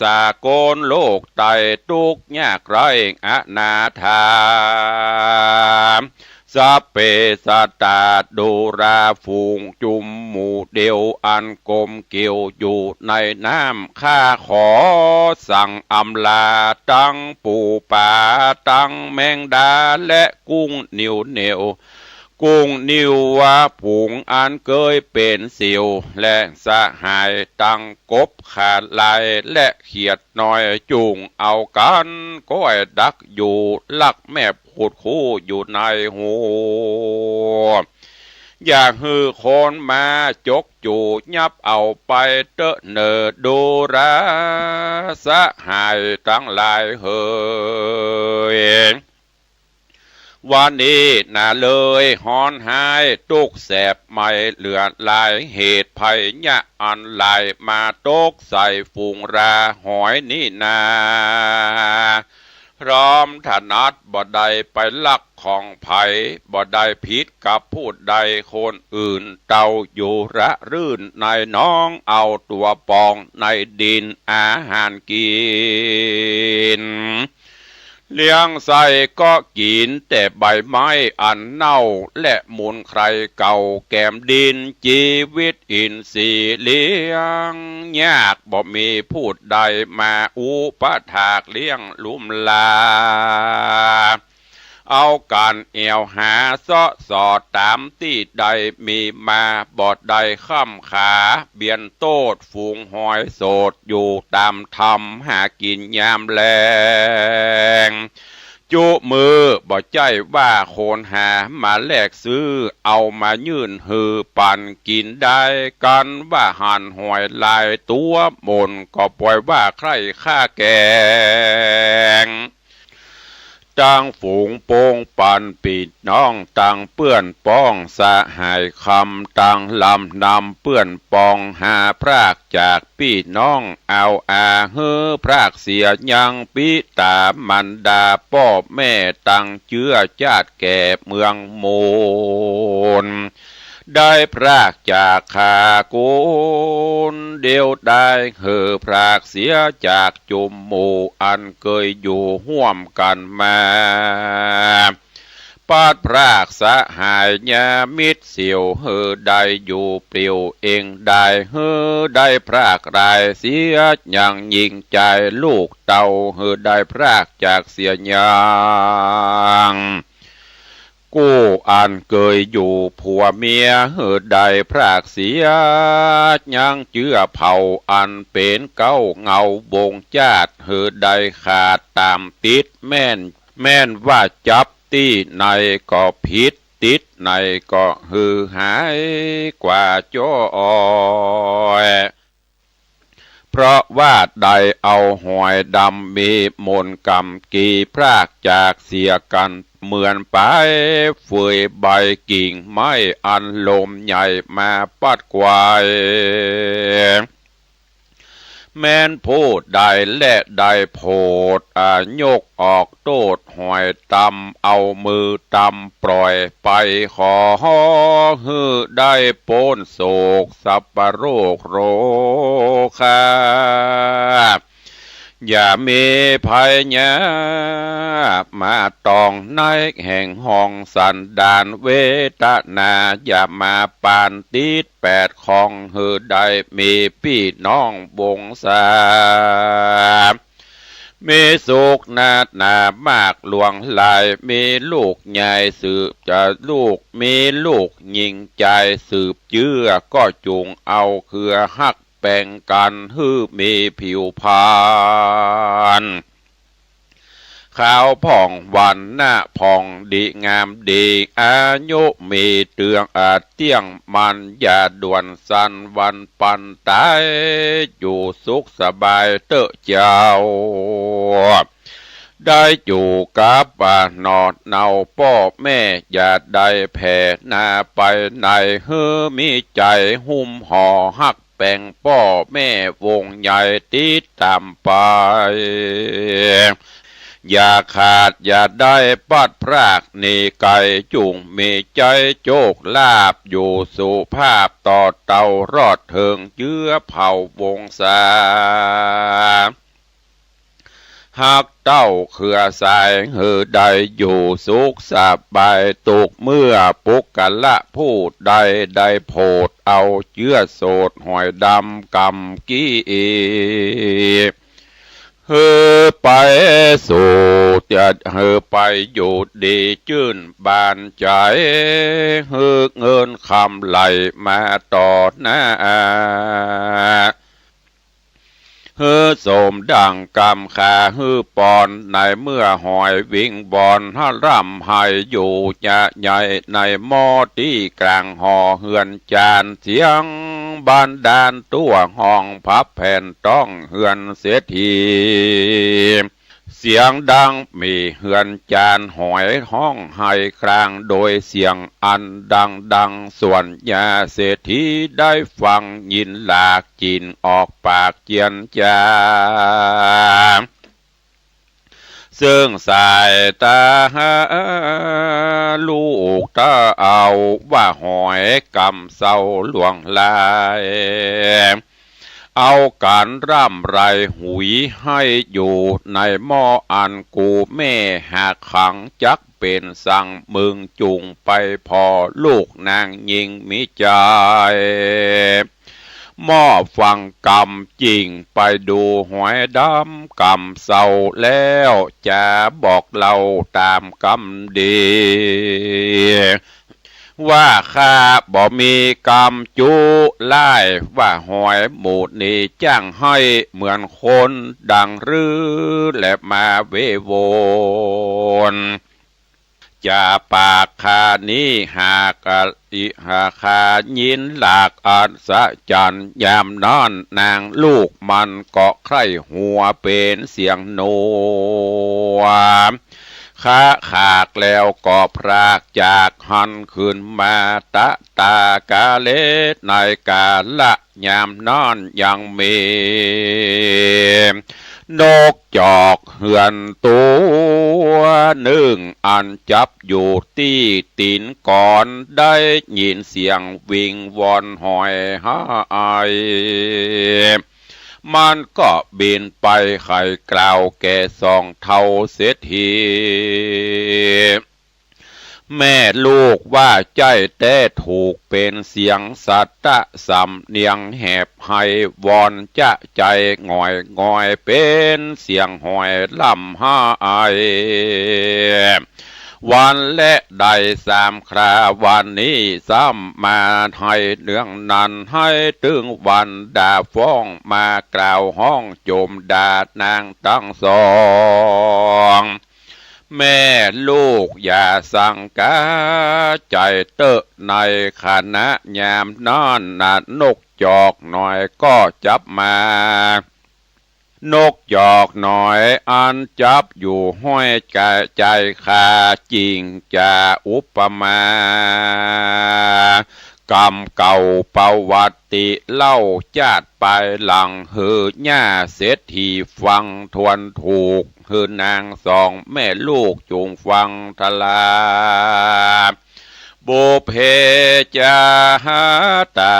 สากลโลกใต้ ตุ๊กข์ยากไร้อนาถา สัพเพสัตตา ดูราฝูงจุมหมู่เดียว อันกลมเกลียวอยู่ในน้ำ ข้าขอสั่งอำลาตังปู๋ป๋า ตังแมงดาและกุ้งนิวเหนียว กุ้งนิวว่าฝูงอันเกยเป๋นเสี่ยว และสหายตังกบขาลายและเขียดน้อย จุ่งเอากั๋นก้อยดักอยู่ ลักแมบขุดคูอยู่ในฮู อย่าหื้อคนมาจกจู๋ ยับเอาไปเต๊อะเน่อ ดูราสหายตังหลายเหย วันนี้นาเลยฮ้อนฮ้าย ตุ๊กข์แสบไหม้เหลือหลาย เหตุภัยยะอันหลาย มาตกใส่ฝูงราหอยนี้นา พร้อมถนัดบ่ได้ไปลักของใผ บ่ได้ผิดกับผู้ใดคนอื่น เต้าอยู่ระรื่นในหนอง เอาตั๋วปองในดินอาหารกิ๋น เลี้ยงไส้ก็กิ๋นแต่ใบไม้อันเน่า และมูลไคลเก่าแกมดิน จีวิตอินทรีย์เลี้ยงยาก บ่มีผู้ใดมาอุปถากเลี้ยงลุมลา เอาก๋านแอ่วหาเซาะสอดต๋ามตี้ได้มีมา บ่ได้ค่ำขา เบียนโต้ษฝูงหอยโสด อยู่ต๋ามถ้ำหากิ๋นยามแลง จุมื้อบ่ใจ้ว่าคนหามาแลกซื้อ เอามายื่นหื้อปันกิ๋นได้ กันว่าหันหอยหลายตั๋วหม่น ก็ป่อยว่าใคร่ฆ่าแกง ตังฝูงปงปันปี้น้อง ตังเปื้อนป้องสหายคำ ตังลำนำเปื้อนปอง หาพรากจากปี้น้อง เอาอาหื้อพรากเสียยัง ปิต๋ามารดาป้อแม่ ตังเจื้อจาติแก่เมืองมูล ได้พรากจากข้ากุล เดียวดายหื้อพรากเสียจากจุมหมู่ อันเกยอยู่ฮ่วมกั๋นมา ปัดพรากสหายญามิตรเสี่ยว หื้อได้อยู่เปลี่ยวเองได้ หื้อได้พรากหลายเสียยังยิ่งใจ๋ ลูกเต้าหื้อได้พรากจากเสียยัง กู้อันเกยอยู่ผัวเมีย หื้อได้พรากเสียยัง เจื้อเผ่าอันเป๋นเก๊าเหง้าวงจาติ หื้อได้ขาดต๋ามติด แม่น แม่นว่าจับตี้ไหนก็ผิด ติดไหนก็หื้อหายกว่าจ้อย เพราะว่าได้เอาหอยดำมีมนต์กำกีพรากจากเสียกั๋น เหมือนปายเฟยใบกิ่งไม้ อันลมใหญ่มาปัดไกว แม้นผู้ใดแลได้โผด อ่า ยกออกโต้ษหอยตำ เอามือตำปล่อยไป ขอหื้อได้ป๊นโศกสัพพะโรคโรคา อย่ามีภัยยามาต้องในแห่งห้องสันดานเวทนา อย่ามาปานติดแปดของ หื้อได้มีปี้น้องวงศา มีสุขนาดหนามากหลวงหลาย มีลูกใหญ่สืบจะลูก มีลูกยิ่งใจ๋สืบเจื้อ ก็จุ่งเอาเครือฮักแป่งกั๋น หื้อมีผิวพรรณ ขาวผ่องวรรณะผ่องดีงามดี อายุมีเตื้อง อ่า เตี้ยงมัน อย่าด่วนสันวันปันต๋าย อยู่สุขสบายเต๊อะเจ้า ได้อยู่กับ อ่า หนอดเนาป้อแม่ อย่าได้แผ่หน้าไปไหน หื้อมีใจ๋หุ้มห่อฮัก แป่งป้อแม่วงใหญ่ติดต๋ามไป อย่าขาดอย่าได้ปัดพรากหนีไก๋ จุ่งมีใจ๊โจคลาภอยู่สุภาพต่อเต้ารอดเถิงเจื้อเผ่าวงศา ฮักเต้าเครือสายหื้อได้อยู่สุขสบาย ตุ๊กเมื่อปุคคละผู้ใดได้โผดเอาเจื้อโสดหอยดำกำกี้ หื้อไปสู่จะหื้อไปอยู่ดีจื้นบานใจ๋ หื้อเงินคำไหลมาต่อหน้า หื้อสมดั่งกำขาหื้อปอน ในเมื่อหอยวิงวอนร่ำไห้อยู่จะใหญ่ในหม้อตี้กลางหอเฮือนจาน เสียงบันดาลตั้วห้องพับแผ่นต้องเฮือนเศรษฐี เสียงดังมีเฮือนจานหอยฮ้องไห้คราง โดยเสียงอันดังดัง ส่วนญาเศรษฐีได้ฟังยินหลากจิ่นออกปากเจียนจา เซิ่งสายต๋าหาลูกต๋าเอาว่าหอยกำเศร้าหลวงหลาย เอาก๋านร่ำไรหุย ให้อยู่ในหม้ออันกูแม่หักขัง จักเป๋นสังมึงจุ่งไปผ่อลูกนางญิงมีใจ๋ หม้อฟังกำจิ่งไปดูหอยดำกำเศร้าแล้ว จะบอกเล่าต๋ามกำดี ว่าข้าบ่มีกำจุร้าย ว่าหอยหมู่นี้จ้างห้อยเหมือนคนดังรือ และมาเววน จะปากข้านี้หากอิหาคายินหลากอัศจรรย์ ยามนั้นนางลูกมันก็ใคร่หัวเป๋นเสียงหนัว คะขากแล้วก็พรากจากหั้นขึ้นมา ตะตากาเล ในกาละยามนั้นยังมี นกจอกเฮือนตั๋วนึ่ง อันจับอยู่ตี้ตี๋นก่อน ได้ยินเสียงวิงวอนหอยหาย มันก็บินไปไขกล่าวแก่สองเฒ่าเศรษฐี แม่ลูกว่าใจ้แต๊ถูก เป๋นเสียงสัตตะสำเนียงแหบไห้วอนจะใจ๋หงอยงอย เป๋นเสียงหอยร่ำไห้ วันและได้สามครา วันนี้ซ้ำมาไห้เนืองนั้น ไห้ตึงวันด่าฟ้อง มากล่าวฮ้องโจมด่านางตังสอง แม่ลูกอย่าสังกาใจ๋เต๊อะ ในขณะยามนั้นน่ะ นกจอกน้อยก็จับมา นกจอกน้อยอันจับอยู่ห้อยกะใจ๋ข้า จิ่งจะอุปมา กำเก่าประวัติเล่าจาติปายหลัง หื้อย่าเศรษฐีฟังทวนถูก หื้อนางสองแม่ลูกจุ่งฟังทรา บุพเพจาตา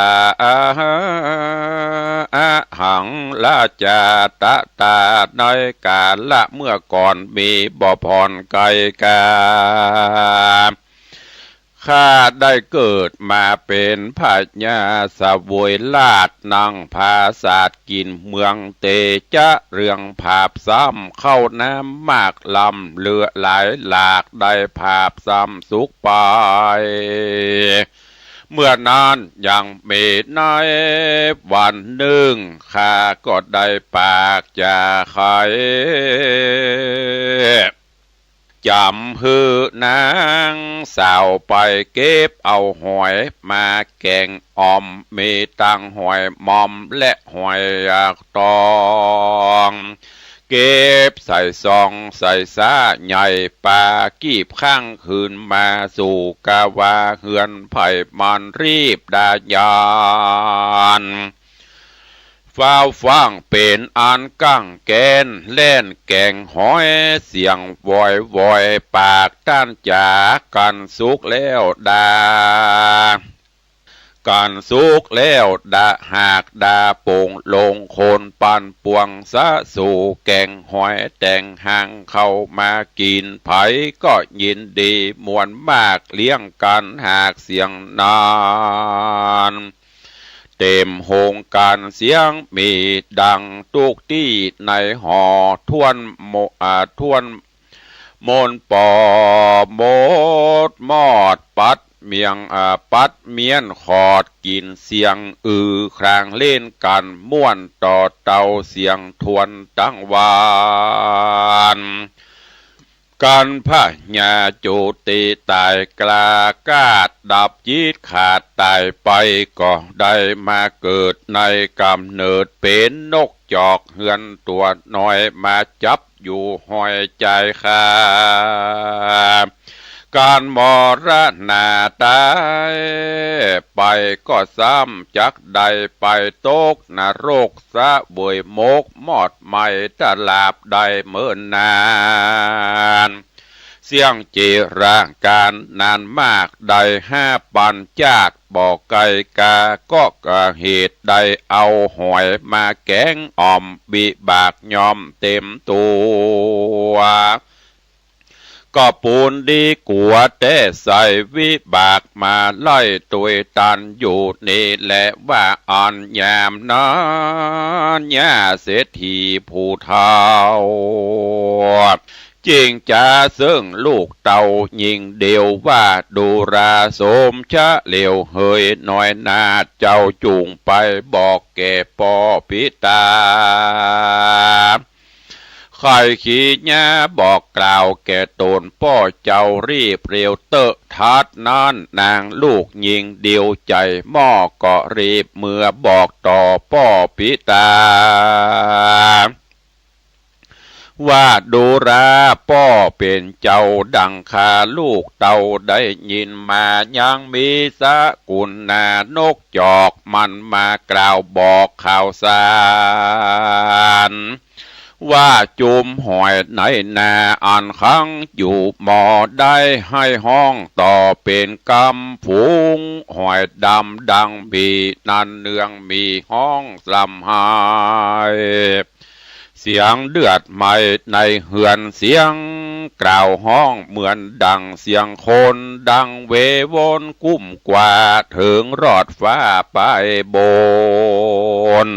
อหังราชาตตา ในกาละเมื่อก่อนมีบ่ผ่อนไกลกา ข้าได้เกิดมาเป๋นพญาเสวยราชย์ นั่งผาสาทกิ๋นเมือง เตจะเรื่องผาบซ้ำ เข้าน้ำมากล้ำเหลือหลายหลาก ได้ผาบซ้ำสุขไป เมื่อนั้นยังมีในวันนึ่ง ข้าก็ได้ปากจะไข จ๋ำหื้อนางสาวไปเก็บเอาหอยมาแก๋งอ่อม มีตังหอยมอมและหอยตอง เก็บใส่ซองใส่ซ้าใหญ่ ปากีบข้างคืนมาสู่กาวาเฮือนไผ่ มันรีบดายาน ฟ้าวฟ้างเป๋นอันกั้งแก๊น แล่นแก๋งหอยเสียงวอยวอย ปากต้านจ๋า กั๋นสุกแล้วดา กั๋นสุกแล้วดา หากดาโป่งลงโคนปันปวงสะสู่แก๋งหอย แต่งหางเข้ามากิ๋น ใผก็ยินดีม่วนมาก เลี้ยงกั๋นหากเสียงนั้น เต็มโฮงก๋านเสียงมีดังตุ๊กตี้ในหอ ถ้วนโม อ่า ถ้วนมนปอ หมดมอดปัดเมียง อ่า ปัดเมี้ยนขอดกิ๋น เสียงอือครางเล่นกั๋นม่วนต่อเตา เสียงทวนตังวาน กั๋นพญาจุติต๋ายกล้ากาด ดับจิตขาดต๋ายไป ก็ได้มาเกิดในก๋ำเนิดเป๋นนกจอกเฮือนตั๋วน้อย มาจับอยู่ห้อยใจ๋ข้า ก๋านมรณาต๋ายไปก็ซ้ำจักได้ไปตกนรก เสวยหมกมอดไหม้ตราบได้เมินนาน นาน เสี้ยงเจรากาลนานมากได้ห้าปันจาติ บ่ไกลกา ก็กะเหตุได้เอาหอยมาแก๋งอ่อม วิบากย่อมเต็มตั๋ว ก็ปูนดีกั๋วแต๊ใส วิบากมาไล่ตวยตันอยู่นี้แล ว่าอันยามนั้น ญาเศรษฐีผู้เฒ่า จึงจ๋าเซิ่งลูกเต้าญิงเดียวว่า ดูราสมชะเหลวเหย น้อยหน้าเจ้าจุ่งไปบอกแก่ป้อปิตา ใค่ขีญาบอกกล่าวแก่ต๋นป้อเจ้ารีบเร็วเต๊อะ ทัดนั้นนางลูกญิงเดียวใจ๋หม้อก็รีบเมือบอกต่อป้อปิตา ว่าดูราป้อเป๋นเจ้า ดังข้าลูกเต้าได้ยินมา ยังมีสกุณนานกจอกมันมากล่าวบอกข่าวสาร ว่าจุมหอยในนาอันขังอยู่หม้อได้ หื้อฮ้องต่อเป๋นกำฝูง หอยดำดังหมี่นั้นเนืองมีฮ้องสร่ำไห้ เสียงเดือดไหม้ในเฮือน เสียงกล่าวฮ้องเหมือนดังเสียงคน ดังเววนกุ้มกว่า เถิงรอดฟ้าไปบน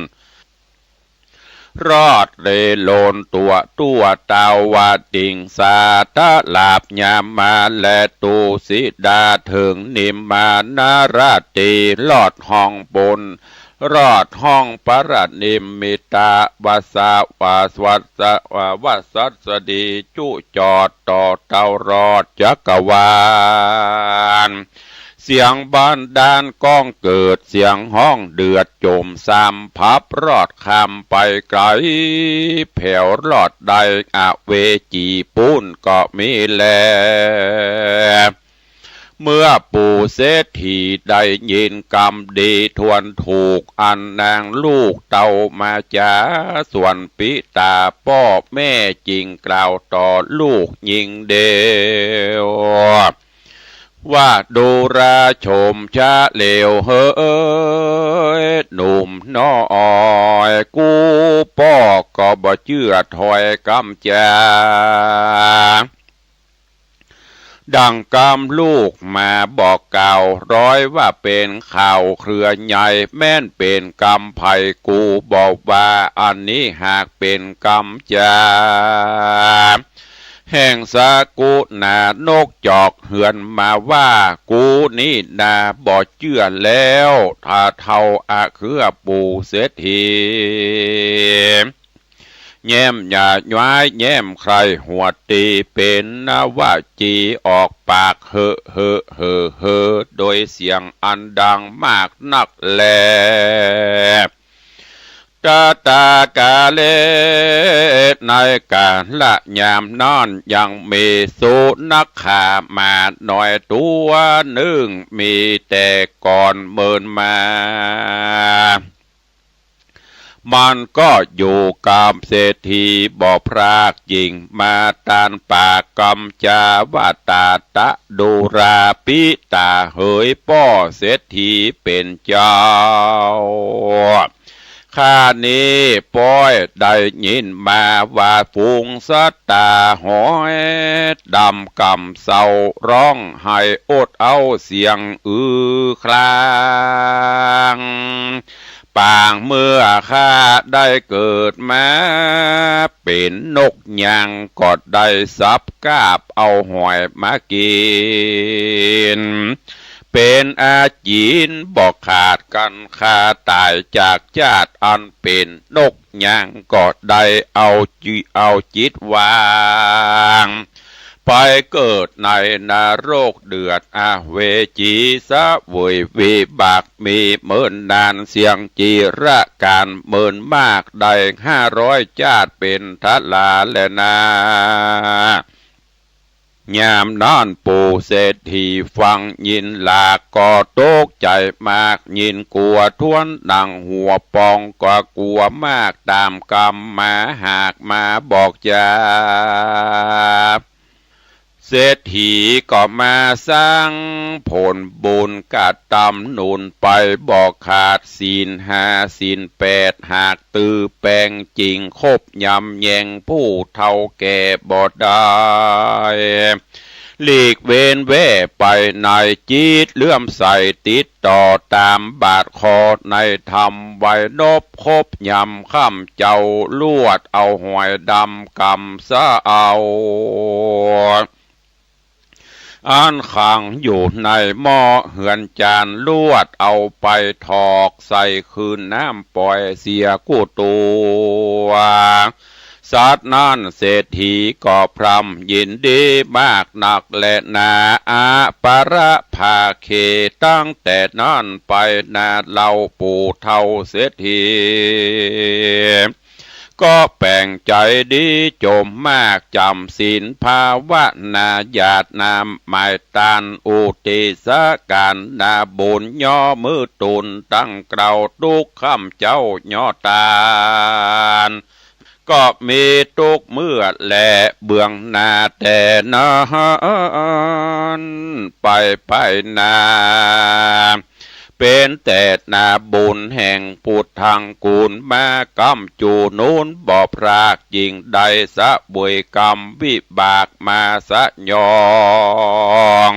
รอดเลโลนตั๋วตั้วตาวติงสา ตะหลาบยามาและตูสิดา เถิงนิมมานราตรี รอดห้องบน รอดห้องปรนิมมิตา วัสสะ วัสสะ วัสสะ วัสสะดี จุจอดต่อเต้ารอดจักรวาล เสียงบันดาลก้องเกิด เสียงฮ้องเดือดจมซ้ำ พับรอดข้ามไปไกล แผวรอดได้อเวจีปู๊นก็มีแล เมื่อปู่เศรษฐีได้ยินกำดีทวนถูก อันนางลูกเต้ามาจ๋า ส่วนปิตาป้อแม่จึงกล่าวต่อลูกญิงเดียว ว่าดูราชมชะเหลวเหย หนุ่มน้อย กูป้อก็บ่เจื้อถ้อยกำจ๋า ดังกำลูกมาบอกกล่าว ร้อยว่าเป๋นข่าวเครือใหญ่ แม้นเป๋นกำใผกูบ่ว่า อันนี้หากเป๋นกำจ๋า แห่งสกุณานกจอกเฮือนมาว่า กูนี่นาบ่เจื้อแล้ว ถ้าเฒ่าอะเครือปู่เศรษฐี แย้มหย่าย้ายแย้มใคร่หัวตี เป๋นนวจีออกปาก เหอะเหอะเหอะเหอะ โดยเสียงอันดังมากนักแล ตะตากาเล ในกาละยามนั้น ยังมีสุนัขขาหมาน้อยตั๋วนึ่ง มีแต่ก่อนเมินมา มันก็อยู่กับเศรษฐีบ่พราก ยิ่งมาตานปากกำจ๋าว่า ตาตะดูราปิตาเหย ป้อเศรษฐีเป๋นเจ้า ข้านี้ป้อยได้ยินมาว่า ฝูงสัตว์ต๋าหอยดำก่ำเศร้า ฮ้องไห้อดเอาเสียงอือคราง ปางเมื่อข้าได้เกิดมาเป๋นนกยาง ก็ได้สับกาบเอาหอยมากิ๋น เป๋นอาจีนบ่ขาดกั๋น ข้าต๋ายจากจาติอันเป๋นนกยาง ก็ได้เอาจิ เอาจิตวาง ไปเกิดในนรกเดือดอเวจี เสวยวิบากมีเมินนาน เสี้ยงจิรกาลเมินมาก ได้ห้าร้อยจาติเป๋นทราแลนา ยามนั้นปู่เศรษฐีฟังยินหลาก ก็ตกใจ๋มาก ยินกั๋วถ้วนดั่งหัวปอง ก็กั๋วมากต๋ามกำมาหากมาบอกจ๋า เศรษฐีก็มาสร้างผลบุญกระตำหนุนไปบ่ขาด ศีลห้าศีลแปดหาก ตื้อแปงจิ่ง คบยำแยงผู้เฒ่าแก่บ่ได้ หลีกเว้นแว่ไปในจิตเลื่อมใส ติดต่อต๋ามบาทคอในธรรม ไหว้นบคบยำค่ำเจ๊า ลวดเอาหอยดำก๋ำเสียเอา อันขังอยู่ในหม้อเฮือนจาน ลวดเอาไปถอกใส่คืนน้ำ ป่อยเสียกู้ตั๋ว สัตย์นั้นเศรษฐีก็พร่ำยินดีมากนักแลนา อปรภาเข ตั้งแต่นั้นไปนาเล่า ปู่เฒ่าเศรษฐี ก็แป๋งใจ๋ดีจ๋มมาก จ๋ำศีลภาวนา หยาดน้ำหมายตาน อุทิศก๋านนาบุญ ย่อมือตูนตั้งเกล้า ตุ๊กค่ำเจ๊าย่อตาน ก็มีตุ๊กเมื่อแลเบื้องหน้าแต่นั้นไปภายหน้า เป๋นแต่นาบุญแห่งพุทธังกูล มาก้ำจู๋นูนบ่พราก จิ่งได้เสวยกรรมวิบากมาสยอง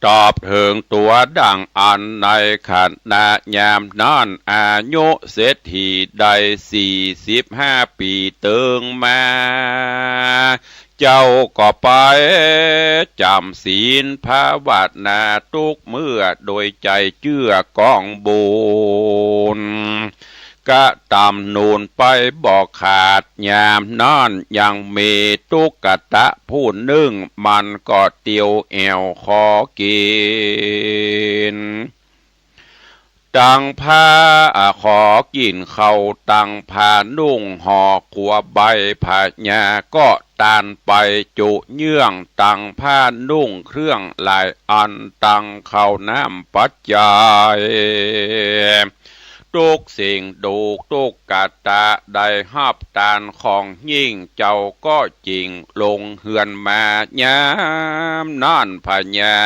ตอบเถิงตั๋วดั่งอั้น ในขณะยามนั้น อายุเศรษฐีได้สี่สิบห้าปี๋เติงมา เจ้าก็ไปจ๋ำศีลภาวนาตุ๊กเมื่อ โดยใจ๋เจื้อกองบุญ กระตำหนุนไปบ่ขาด ยามนั้นยังมีตุ๊กตะผู้นึ่ง มันก็เตียวแอ่วขอกิ๋น ตังผ้า ขอกิ๋นข้าว ตังผ้านุ่งห่อขัวใบ พญาก็ตานไปจุเยื่อง ตังผ้านุ่งเครื่องหลายอัน ตังข้าวน้ำปัจจัย ตุ๊กสิ่งดูกตุ๊กตะได้ฮับตานของยิ่ง เจ้าก็จิ่งลงเฮือนมา ยามนั้นพญา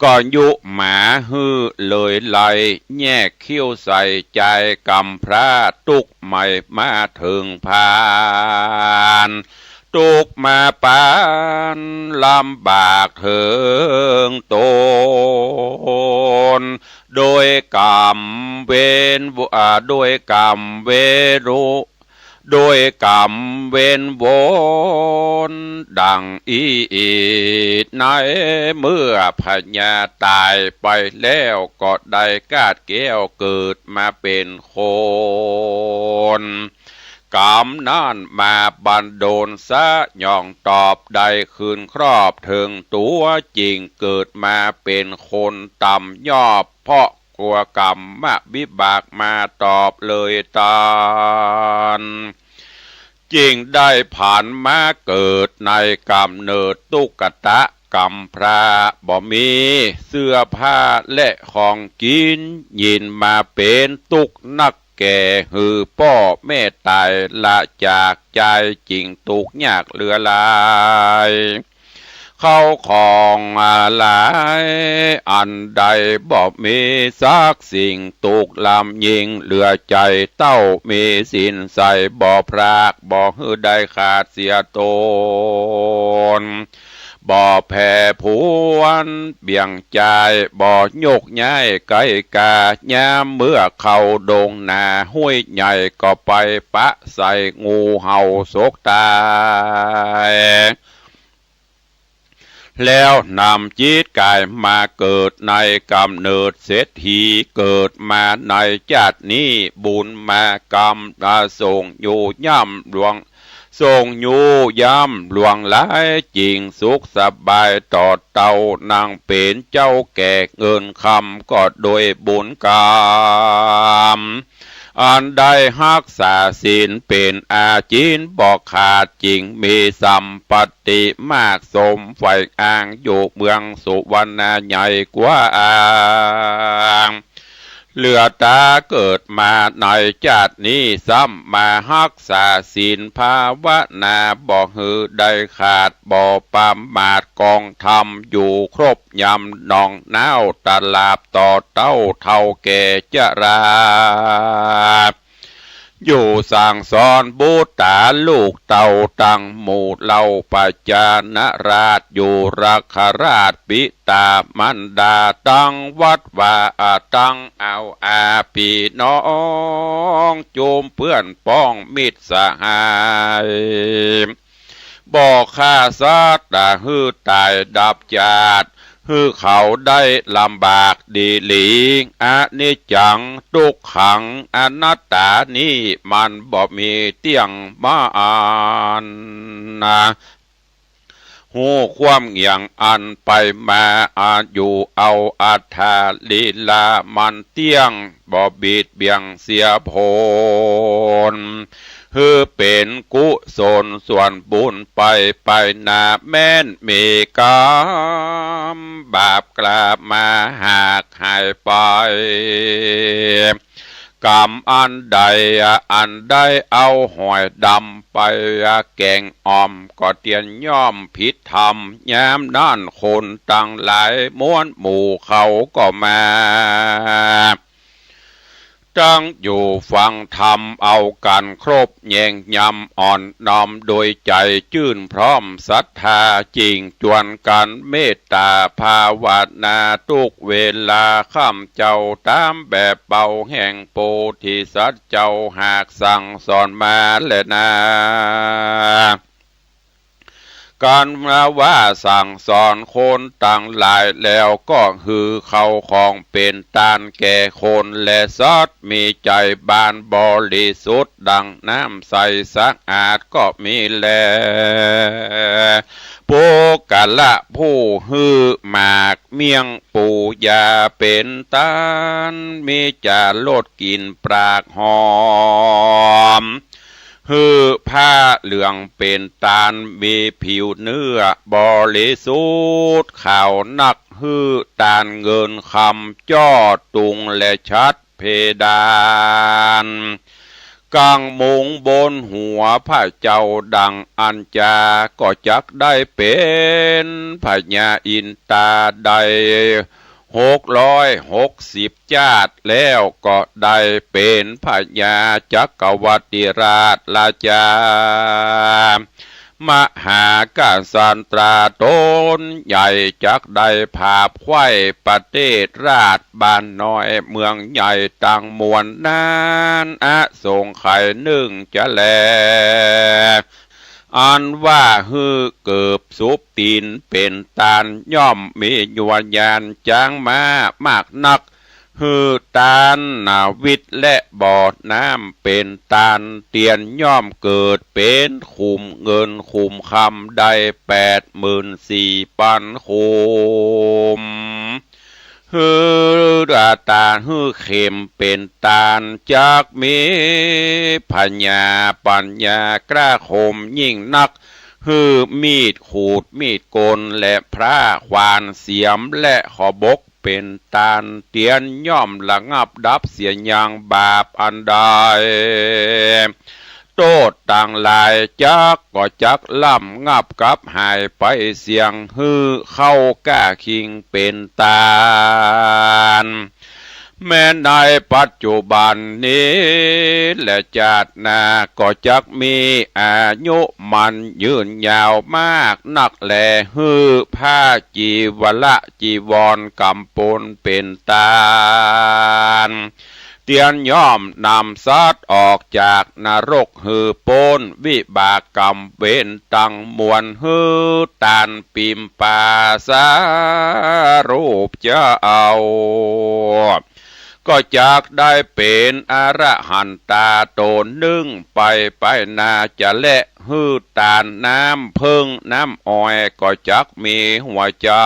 ก็ยุหมาหื้อเลยไล่ แยกคิ้วใส่จายกำพร้า ตุ๊กใหม่มาเถิงพาน ตุ๊กมาปานลำบากเถิงตน โดยกำเวน อ่า โดยกำเวรุ โดยกำเวนวนดังอี้ ในเมื่อพญาต๋ายไปแล้ว ก็ได้กาดแก้วเกิดมาเป๋นคน กำนั้นมาบันดลสยองตอบ ได้คืนครอบเถิงตั๋ว จิ่งเกิดมาเป๋นคนต่ำยอบ เพราะกั๋วกรรมวิบากมาตอบเลยตาน จิ่งได้ผันมาเกิดในก๋ำเนิดตุ๊กตะกำพร้า บ่มีเสื้อผ้าและของกิ๋น ยินมาเป๋นตุ๊กนักแก่ หื้อป้อแม่ต๋ายละจากจาย จิ่งตุ๊กยากเหลือหลาย เข้าของหลายอันใดบ่มีสักสิ่ง ตุ๊กลำยิ่งเหลือใจ๋ เต้ามีศีลใส่บ่พราก บ่หื้อได้ขาดเสียตน บ่แผ่ผวนเบี่ยงจาย บ่โยกย้ายไกลกา ยามเมื่อเข้าดงนาห้วยใหญ่ ก็ไปปะใส่งูเห่าสกต๋าย แล้วนำจิตก๋ายมาเกิดในก๋ำเนิดเศรษฐี เกิดมาในจาตินี้บุญมากำ อ่า ส่งอยู่ย่ำหลวง ส่งอยู่ย่ำหลวงหลาย จิ่งสุขสบายต่อเต้า นั่งเป๋นเจ้าแก่เงินคำ ก็โดยบุญกรรม อันได้ฮักษาศีลเป๋นอาจินบ่ขาด จิ่งมีสัมปติมากสมใฝ่อ้าง อยู่เมืองสุวรรณาใหญ่กว้าง เหลือต๋าเกิดมาในจาตินี้ ซ้ำมาฮักษาศีลภาวนา บ่หื้อได้ขาด บ่ประมาท กองธรรมอยู่ครบยาม หนองน้าวตะหลาบ ต่อเต้าเฒ่าแก่จรา อยู่สั่งสอนบุตราลูกเต้าตังหมู่เหล่า ประชานาราชอยู่ ราคราชปิตามารดา ตังวัดวา ตังเอาอาปี้น้อง จุมเปื้อนป้องมิตรสหาย บ่ฆ่าสัตว์หื้อต๋ายดับจาติ หื้อเขาได้ลำบากดีหลี อนิจจัง ทุกขัง อนัตตา นี้มันบ่มีเตี้ยง บ่อั้นนา ฮู้ความเงี่ยงอันไปมา อายุเอาอัตถาลีลา มันเตี้ยง บ่บิดเบี่ยงเสียผล หื้อเป๋นกุศลส่วนบุญไป ไปหน้าแม้นมีกรรม บาปกล้ามาหากหายไป กรรมอันใด อันได้เอาหอยดำไปแก๋งอ่อม ก็เตียนย่อมผิดธรรม ยามนั้นคนตังหลายมวลหมู่เขาก็มา ตังอยู่ฟังธรรมเอากั๋นครบ แยงยำอ่อนน้อมโดยใจ๋จื้นพร้อมศรัทธา จิ่งจวนกั๋นเมตต๋าภาวนา ทุกเวลาค่ำเจ้า ต๋ามแบบเบาแห่งโพธิสัตว์เจ้า หากสั่งสอนมาแลนา กั๋นว่าสั่งสอนคนตังหลายแล้ว ก็หื้อเข้าของเป๋นตานแก่คนและสัตว์ มีใจ๋บานบริสุทธิ์ดั่งน้ำใสสะอาดก็มีแล ปุคคละผู้หื้อหมากเมี่ยงปูยาเป๋นตาน มีจารสกลิ่นปรากหอม หื้อผ้าเหลืองเป๋นตาน มีผิวเนื้อบริสุทธิ์ขาวนัก หื้อตานเงินคำจ้อตุงและฉัตรเพดาน กั๋งมุงบนหัวพระเจ้าดั่งอัญจา ก็จักได้เป๋นพญาอินทราได้ หกร้อยหกสิบจาติแล้ว ก็ได้เป๋นพญาจักรวรรดิราชราชา มหากษัตราต๋นใหญ่ จักได้ผาบไขว้ประเทศราชบ้านน้อยเมืองใหญ่ตังมวลนั้น อสงไขยนึ่งจะแล อันว่าหื้อเกิบสุบตี๋นเป๋นตาน ย่อมมียวญาณจ๊างม้ามากนัก หื้อตานนาวิทย์และบ่อน้ำเป๋นตาน เตียนย่อมเกิดเป๋นขุมเงินขุมคำได้แปดหมื่นสี่ปันขุม หื้อตานหื้อเข็มเป๋นตาน จักมีพญาปัญญากล้าคมยิ่งนัก หื้อมีดขูดมีดโกนและพร้าขวานเสียมและขบกเป๋นตาน เตียนย่อมระงับดับเสียยังบาปอันใด โต้ษตังหลายจักก็จักระงับกับหายไปเสี้ยง หื้อเข้าก้าคิงเป๋นตาน แม้ในปัจจุบันนี้และจาติหน้าก็จักมีอายุมั่นยืนยาวมากนักแล หื้อพระจีวระจีวรกำปนเป๋นตาน เตียนย่อมนำสัตว์ออกจากนรกหื้อป๊นวิบากกรรมเวรตังมวล หื้อตานปิมปาสารูปเจ้า ก็จักได้เป๋นอรหันตาต๋นนึ่งไป ไปหน้าจะแล หื้อตานน้ำเผิ้งน้ำอ้อยก็จักมีหัวใจ๋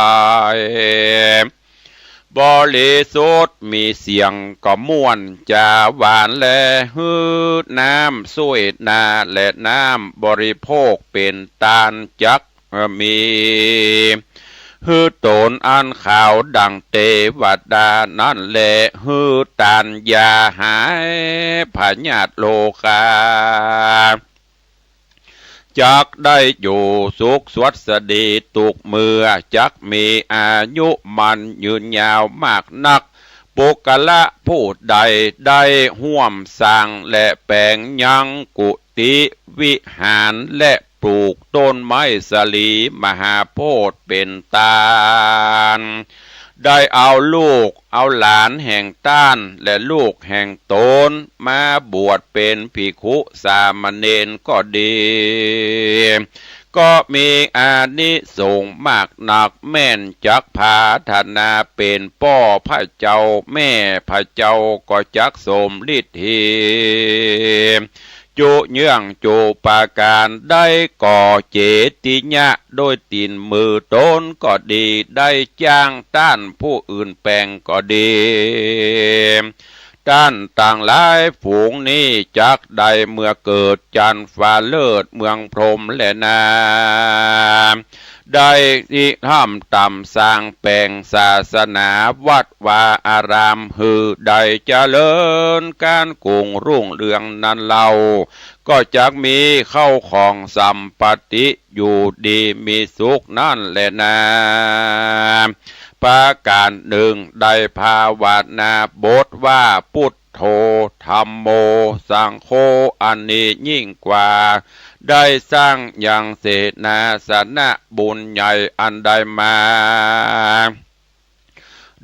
บริสุทธิ์มีเสียงก็ม่วนจ๋าหวานแล หื้อน้ำส้วยนาและน้ำบริโภคเป๋นตานจักมี หื้อต๋นอันขาวดั่งเตวดานั้นแล หื้อต้านยาหายพยาธิโรคา จักได้อยู่สุขสวัสดีกู้เมื่อ จักมีอายุมั่นยืนยาวมากนัก ปุคคละผู้ใดได้ฮ่วมสร้างและแป๋งยังกุฏิวิหาร และปลูกต้นไม้สาลีมหาโพธิ์เป๋นต้าน ได้เอาลูกเอาหลานแห่งต้านและลูกแห่งต๋นมาบวชเป๋นภิกขุสามเณรก็ดี ก็มีอานิสงส์มากนัก แม่นจักผาถนาเป๋นป้อพระเจ้าแม่พระเจ้าก็จักสมฤทธี จุเยื่องจุปาการ ได้ก่อเจติยะด้วยตี๋นมือต๋นก็ดี ได้จ้างต้านผู้อื่นแป๋งก็ดี ต้านตังหลายฝูงนี้จักได้เมื่อเกิดจันทร์ฟ้าเลิศเมืองพรหมแลนา ได้ริเริ่มต๋ามสร้างแป๋งศาสนาวัดวาอาราม หื้อได้เจริญก้านกุ่งรุ่งเรืองนั้นเล่า ก็จักมีเข้าของสัมปัตติอยู่ดีมีสุขนั้นแลนา ประก๋านนึ่งได้ภาวนาบทว่า พุทโธ ธัมโม สังโฆ อันนี้ยิ่งกว่า ได้สร้างยังเสนาสนะบุญใหญ่อันได้มา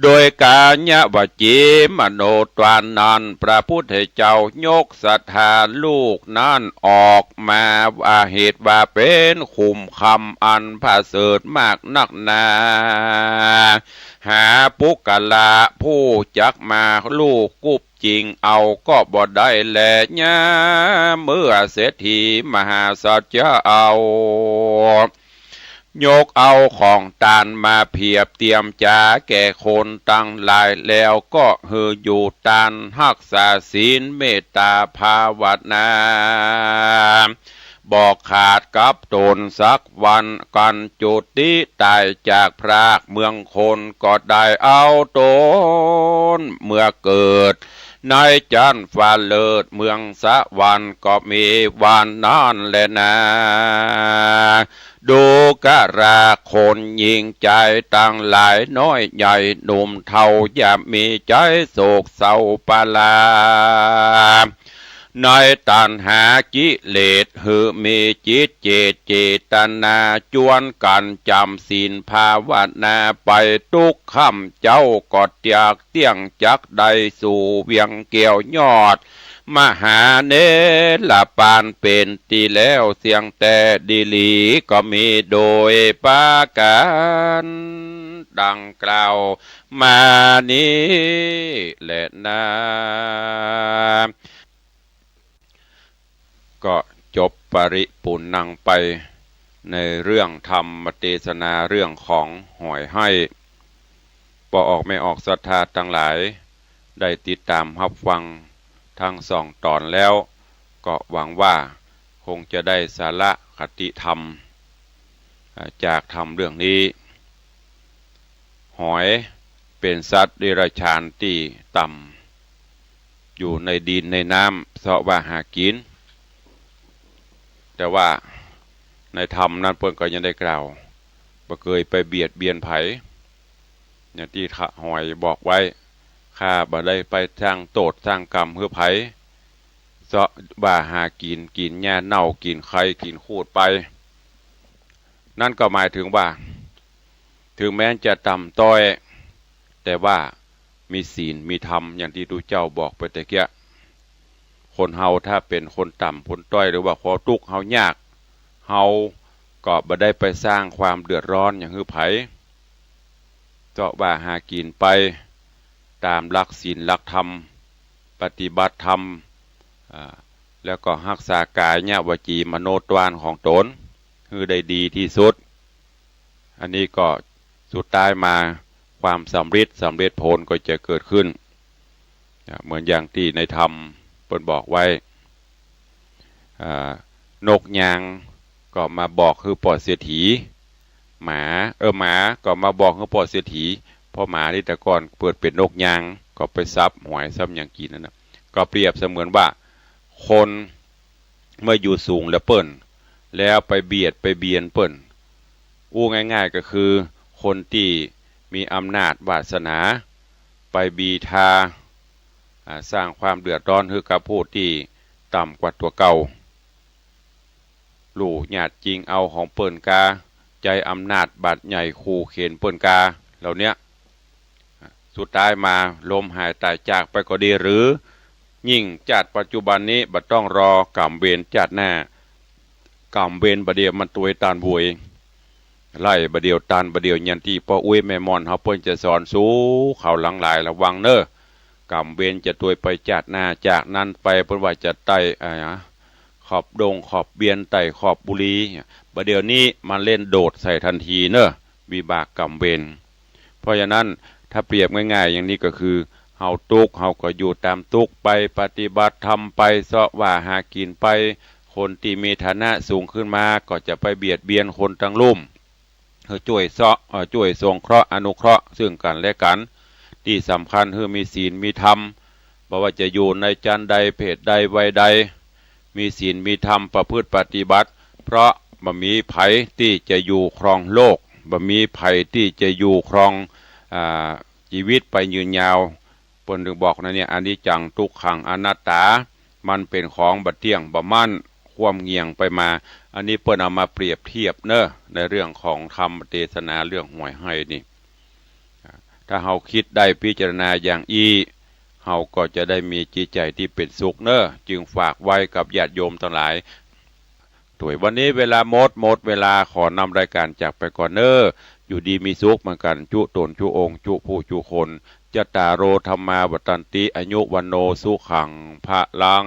โดยก๋ายวจีมโนทวารนั้น พระพุทธเจ้ายกศรัทธาลูกนั้นออกมาว่าเหตุว่าเป๋นขุมคำอันประเสริฐมากนักหนา หาปุคคละผู้จักมาลูบกู้จริงเอาก็บ่ได้แล ยามเมื่อเศรษฐีมหาสัจจะเอา ยกเอาของตานมาเปรียบเตียมจ๋าแก่คนตังหลายแล้ว ก็หื้ออยู่ตานฮักษาศีลเมตตาภาวนา บ่ขาดกับต๋นสักวัน กันจุติต๋ายจากพรากเมืองคน ก็ได้เอาต๋นเมื่อเกิด ในจันทร์ฟ้าเลิศเมืองสวรรค์ก็มีวันนั้นแลนา ดูกราคนหญิงจายตังหลายน้อยใหญ่หนุ่มเฒ่า อย่ามีใจ๋โศกเศร้าปรา ในตัณหากิเลส หื้อมีจิตเจตเจตนาจวนกั๋นจ๋ำศีลภาวนาไป ตุ๊กค่ำเจ๊าก็อยากเตี้ยงจักได้สู่เวียงแก้วยอดมหาเนรปานเป๋นตี้แล้วเสี้ยงแต๊ดีหลี ก็มีโดยประก๋านดังกล่าวมานี้แลนา ก็จบปริปูรณ์ไปในเรื่องธรรมเตสนาเรื่องของหอยไห้ ป้อออกแม่ออกศรัทธาตังหลายได้ติดต๋ามฮับฟังตึงสองต๋อนแล้ว ก็หวังว่าคงจะได้สาระคติธรรม อ่า จากธรรมเรื่องนี้ หอยเป๋นสัตว์เดรัจฉานตี้ต่ำ อยู่ในดินในน้ำเซาะว่าหากิ๋น แต่ว่าในธรรมนั้นเปิ้นก็ยังได้กล่าว บ่เกยไปเบียดเบียนใผ อย่างตี้หอยบอกไว้ ข้าบ่ได้ไปสร้างโต้ษสร้างกรรมหื้อใผ เซาะว่าหากิ๋น กิ๋นหญ้าเน่า กิ๋นใค กิ๋นขูดไป นั่นก็หมายถึงว่า ถึงแม้จะต่ำต้อย แต่ว่ามีศีลมีธรรม อย่างตี้ตุ๊เจ้าบอกไปตะเกียะ คนเฮาถ้าเป๋นคนต่ำคนต้อย หรือว่าคนตุ๊กข์เฮายาก เฮาก็บ่ได้ไปสร้างความเดือดร้อนหยังหื้อใผ เซาะว่าหากิ๋นไปต๋ามหลักศีลหลักธรรม ปฏิบัติธรรม อ่า แล้วก็ฮักษากายะวจีมโนทวารของต๋นหื้อได้ดีตี้สุด อันนี้ก็สุดท้ายมาความสำริด สำเร็จผลก็จะเกิดขึ้น อ่า เหมือนอย่างตี้ในธรรมเปิ้นบอกไว้ อ่า นกยางก็มาบอกหื้อป้อเศรษฐี หมา เออ หมาก็มาบอกหื้อป้อเศรษฐี เพราะหมานี่แต่ก่อนเปิดเป๋นนกยาง ก็ไปสับหอยสับหยังกิ๋นนั่นน่ะ ก็เปรียบเสมือนว่า คนเมื่ออยู่สูงแล้วเปิ้น แล้วไปเบียดไปเบียนเปิ้น อู้ง่ายๆ ก็คือ คนตี้มีอำนาจวาสนา ไปบีทา อ่า สร้างความเดือดร้อนหื้อกับผู้ตี้ต่ำกว่าตั๋วเก่า ลู่หยาดจิงเอาของเปิ้นกา ใจ๊อำนาจบาดใหญ่ขู่เข็ญเปิ้นกา เหล่าเนี้ย สุดท้ายมาล้มหายต๋ายจากไปก็ดี หรือยิ่งจาติปัจจุบันนี้บ่ต้องรอกรรมเวรจาติหน้า กรรมเวรบ่าเดี่ยวมันตวยตานโวย ไล่บ่าเดี่ยวตานบ่าเดี่ยว อย่างตี้ป้ออุ๊ยแม่หม่อนเฮาเปิ้นจะสอนสู่เขาหลังหลาย ระวังเน่อ กรรมเวรจะตวยไปจาติหน้า จากนั้นไปเปิ้นว่าจะไต่ อ่า ขอบดงขอบเวียน ไต่ขอบบุรี บ่าเดี่ยวนี้มันเล่นโดดใส่ตันทีเน่อ วิบากกรรมเวร เพราะฉะนั้นถ้าเปรียบง่ายๆ อย่างนี้ก็คือ เฮาตุ๊กข์เฮาก็อยู่ต๋ามตุ๊กข์ไป ปฏิบัติธรรมไป เซาะว่าหากิ๋นไป คนตี้มีฐานะสูงขึ้นมาก็จะไปเบียดเบียนคนตังลุ่ม หื้อจ้วยเซาะ เอ่อ จ้วยสงเคราะห์อนุเคราะห์ซึ่งกั๋นและกั๋น ตี้สำคัญหื้อมีศีลมีธรรม บ่ว่าจะอยู่ในจั้นใด เพศใด วัยใด มีศีลมีธรรมประพฤติปฏิบัติ เพราะบ่มีใผตี้จะอยู่ครองโลก บ่มีใผตี้จะอยู่ครอง อ่า จีวิตไปยืนยาว เปิ้นถึงบอกนะเนี่ย อนิจจัง ทุกขัง อนัตตา มันเป๋นของบ่เตี้ยง บ่มั่น คว่ำเหงี่ยงไปมา อันนี้เปิ้นเอามาเปรียบเทียบเน่อ ในเรื่องของธรรมเตสนาเรื่องหวยไฮ่นี่ ถ้าเฮาคิดได้พิจารณาอย่างอี้ เฮาก็จะได้มีจิตใจ๋ตี้เป๋นสุขเน่อ จึงฝากไว้กับญาติโยมตังหลาย ตวยวันนี้เวลาหมด หมดเวลา ขอนำรายก๋านจากไปก่อนเน่อ อยู่ดีมีสุขเหมือนกั๋น จุ๊ต๋นจุ๊องค์ จุ๊ผู้จุ๊คน จัตตาโร ธัมมา วัฑฒันติ อายุ วัณโณ สุขัง พลัง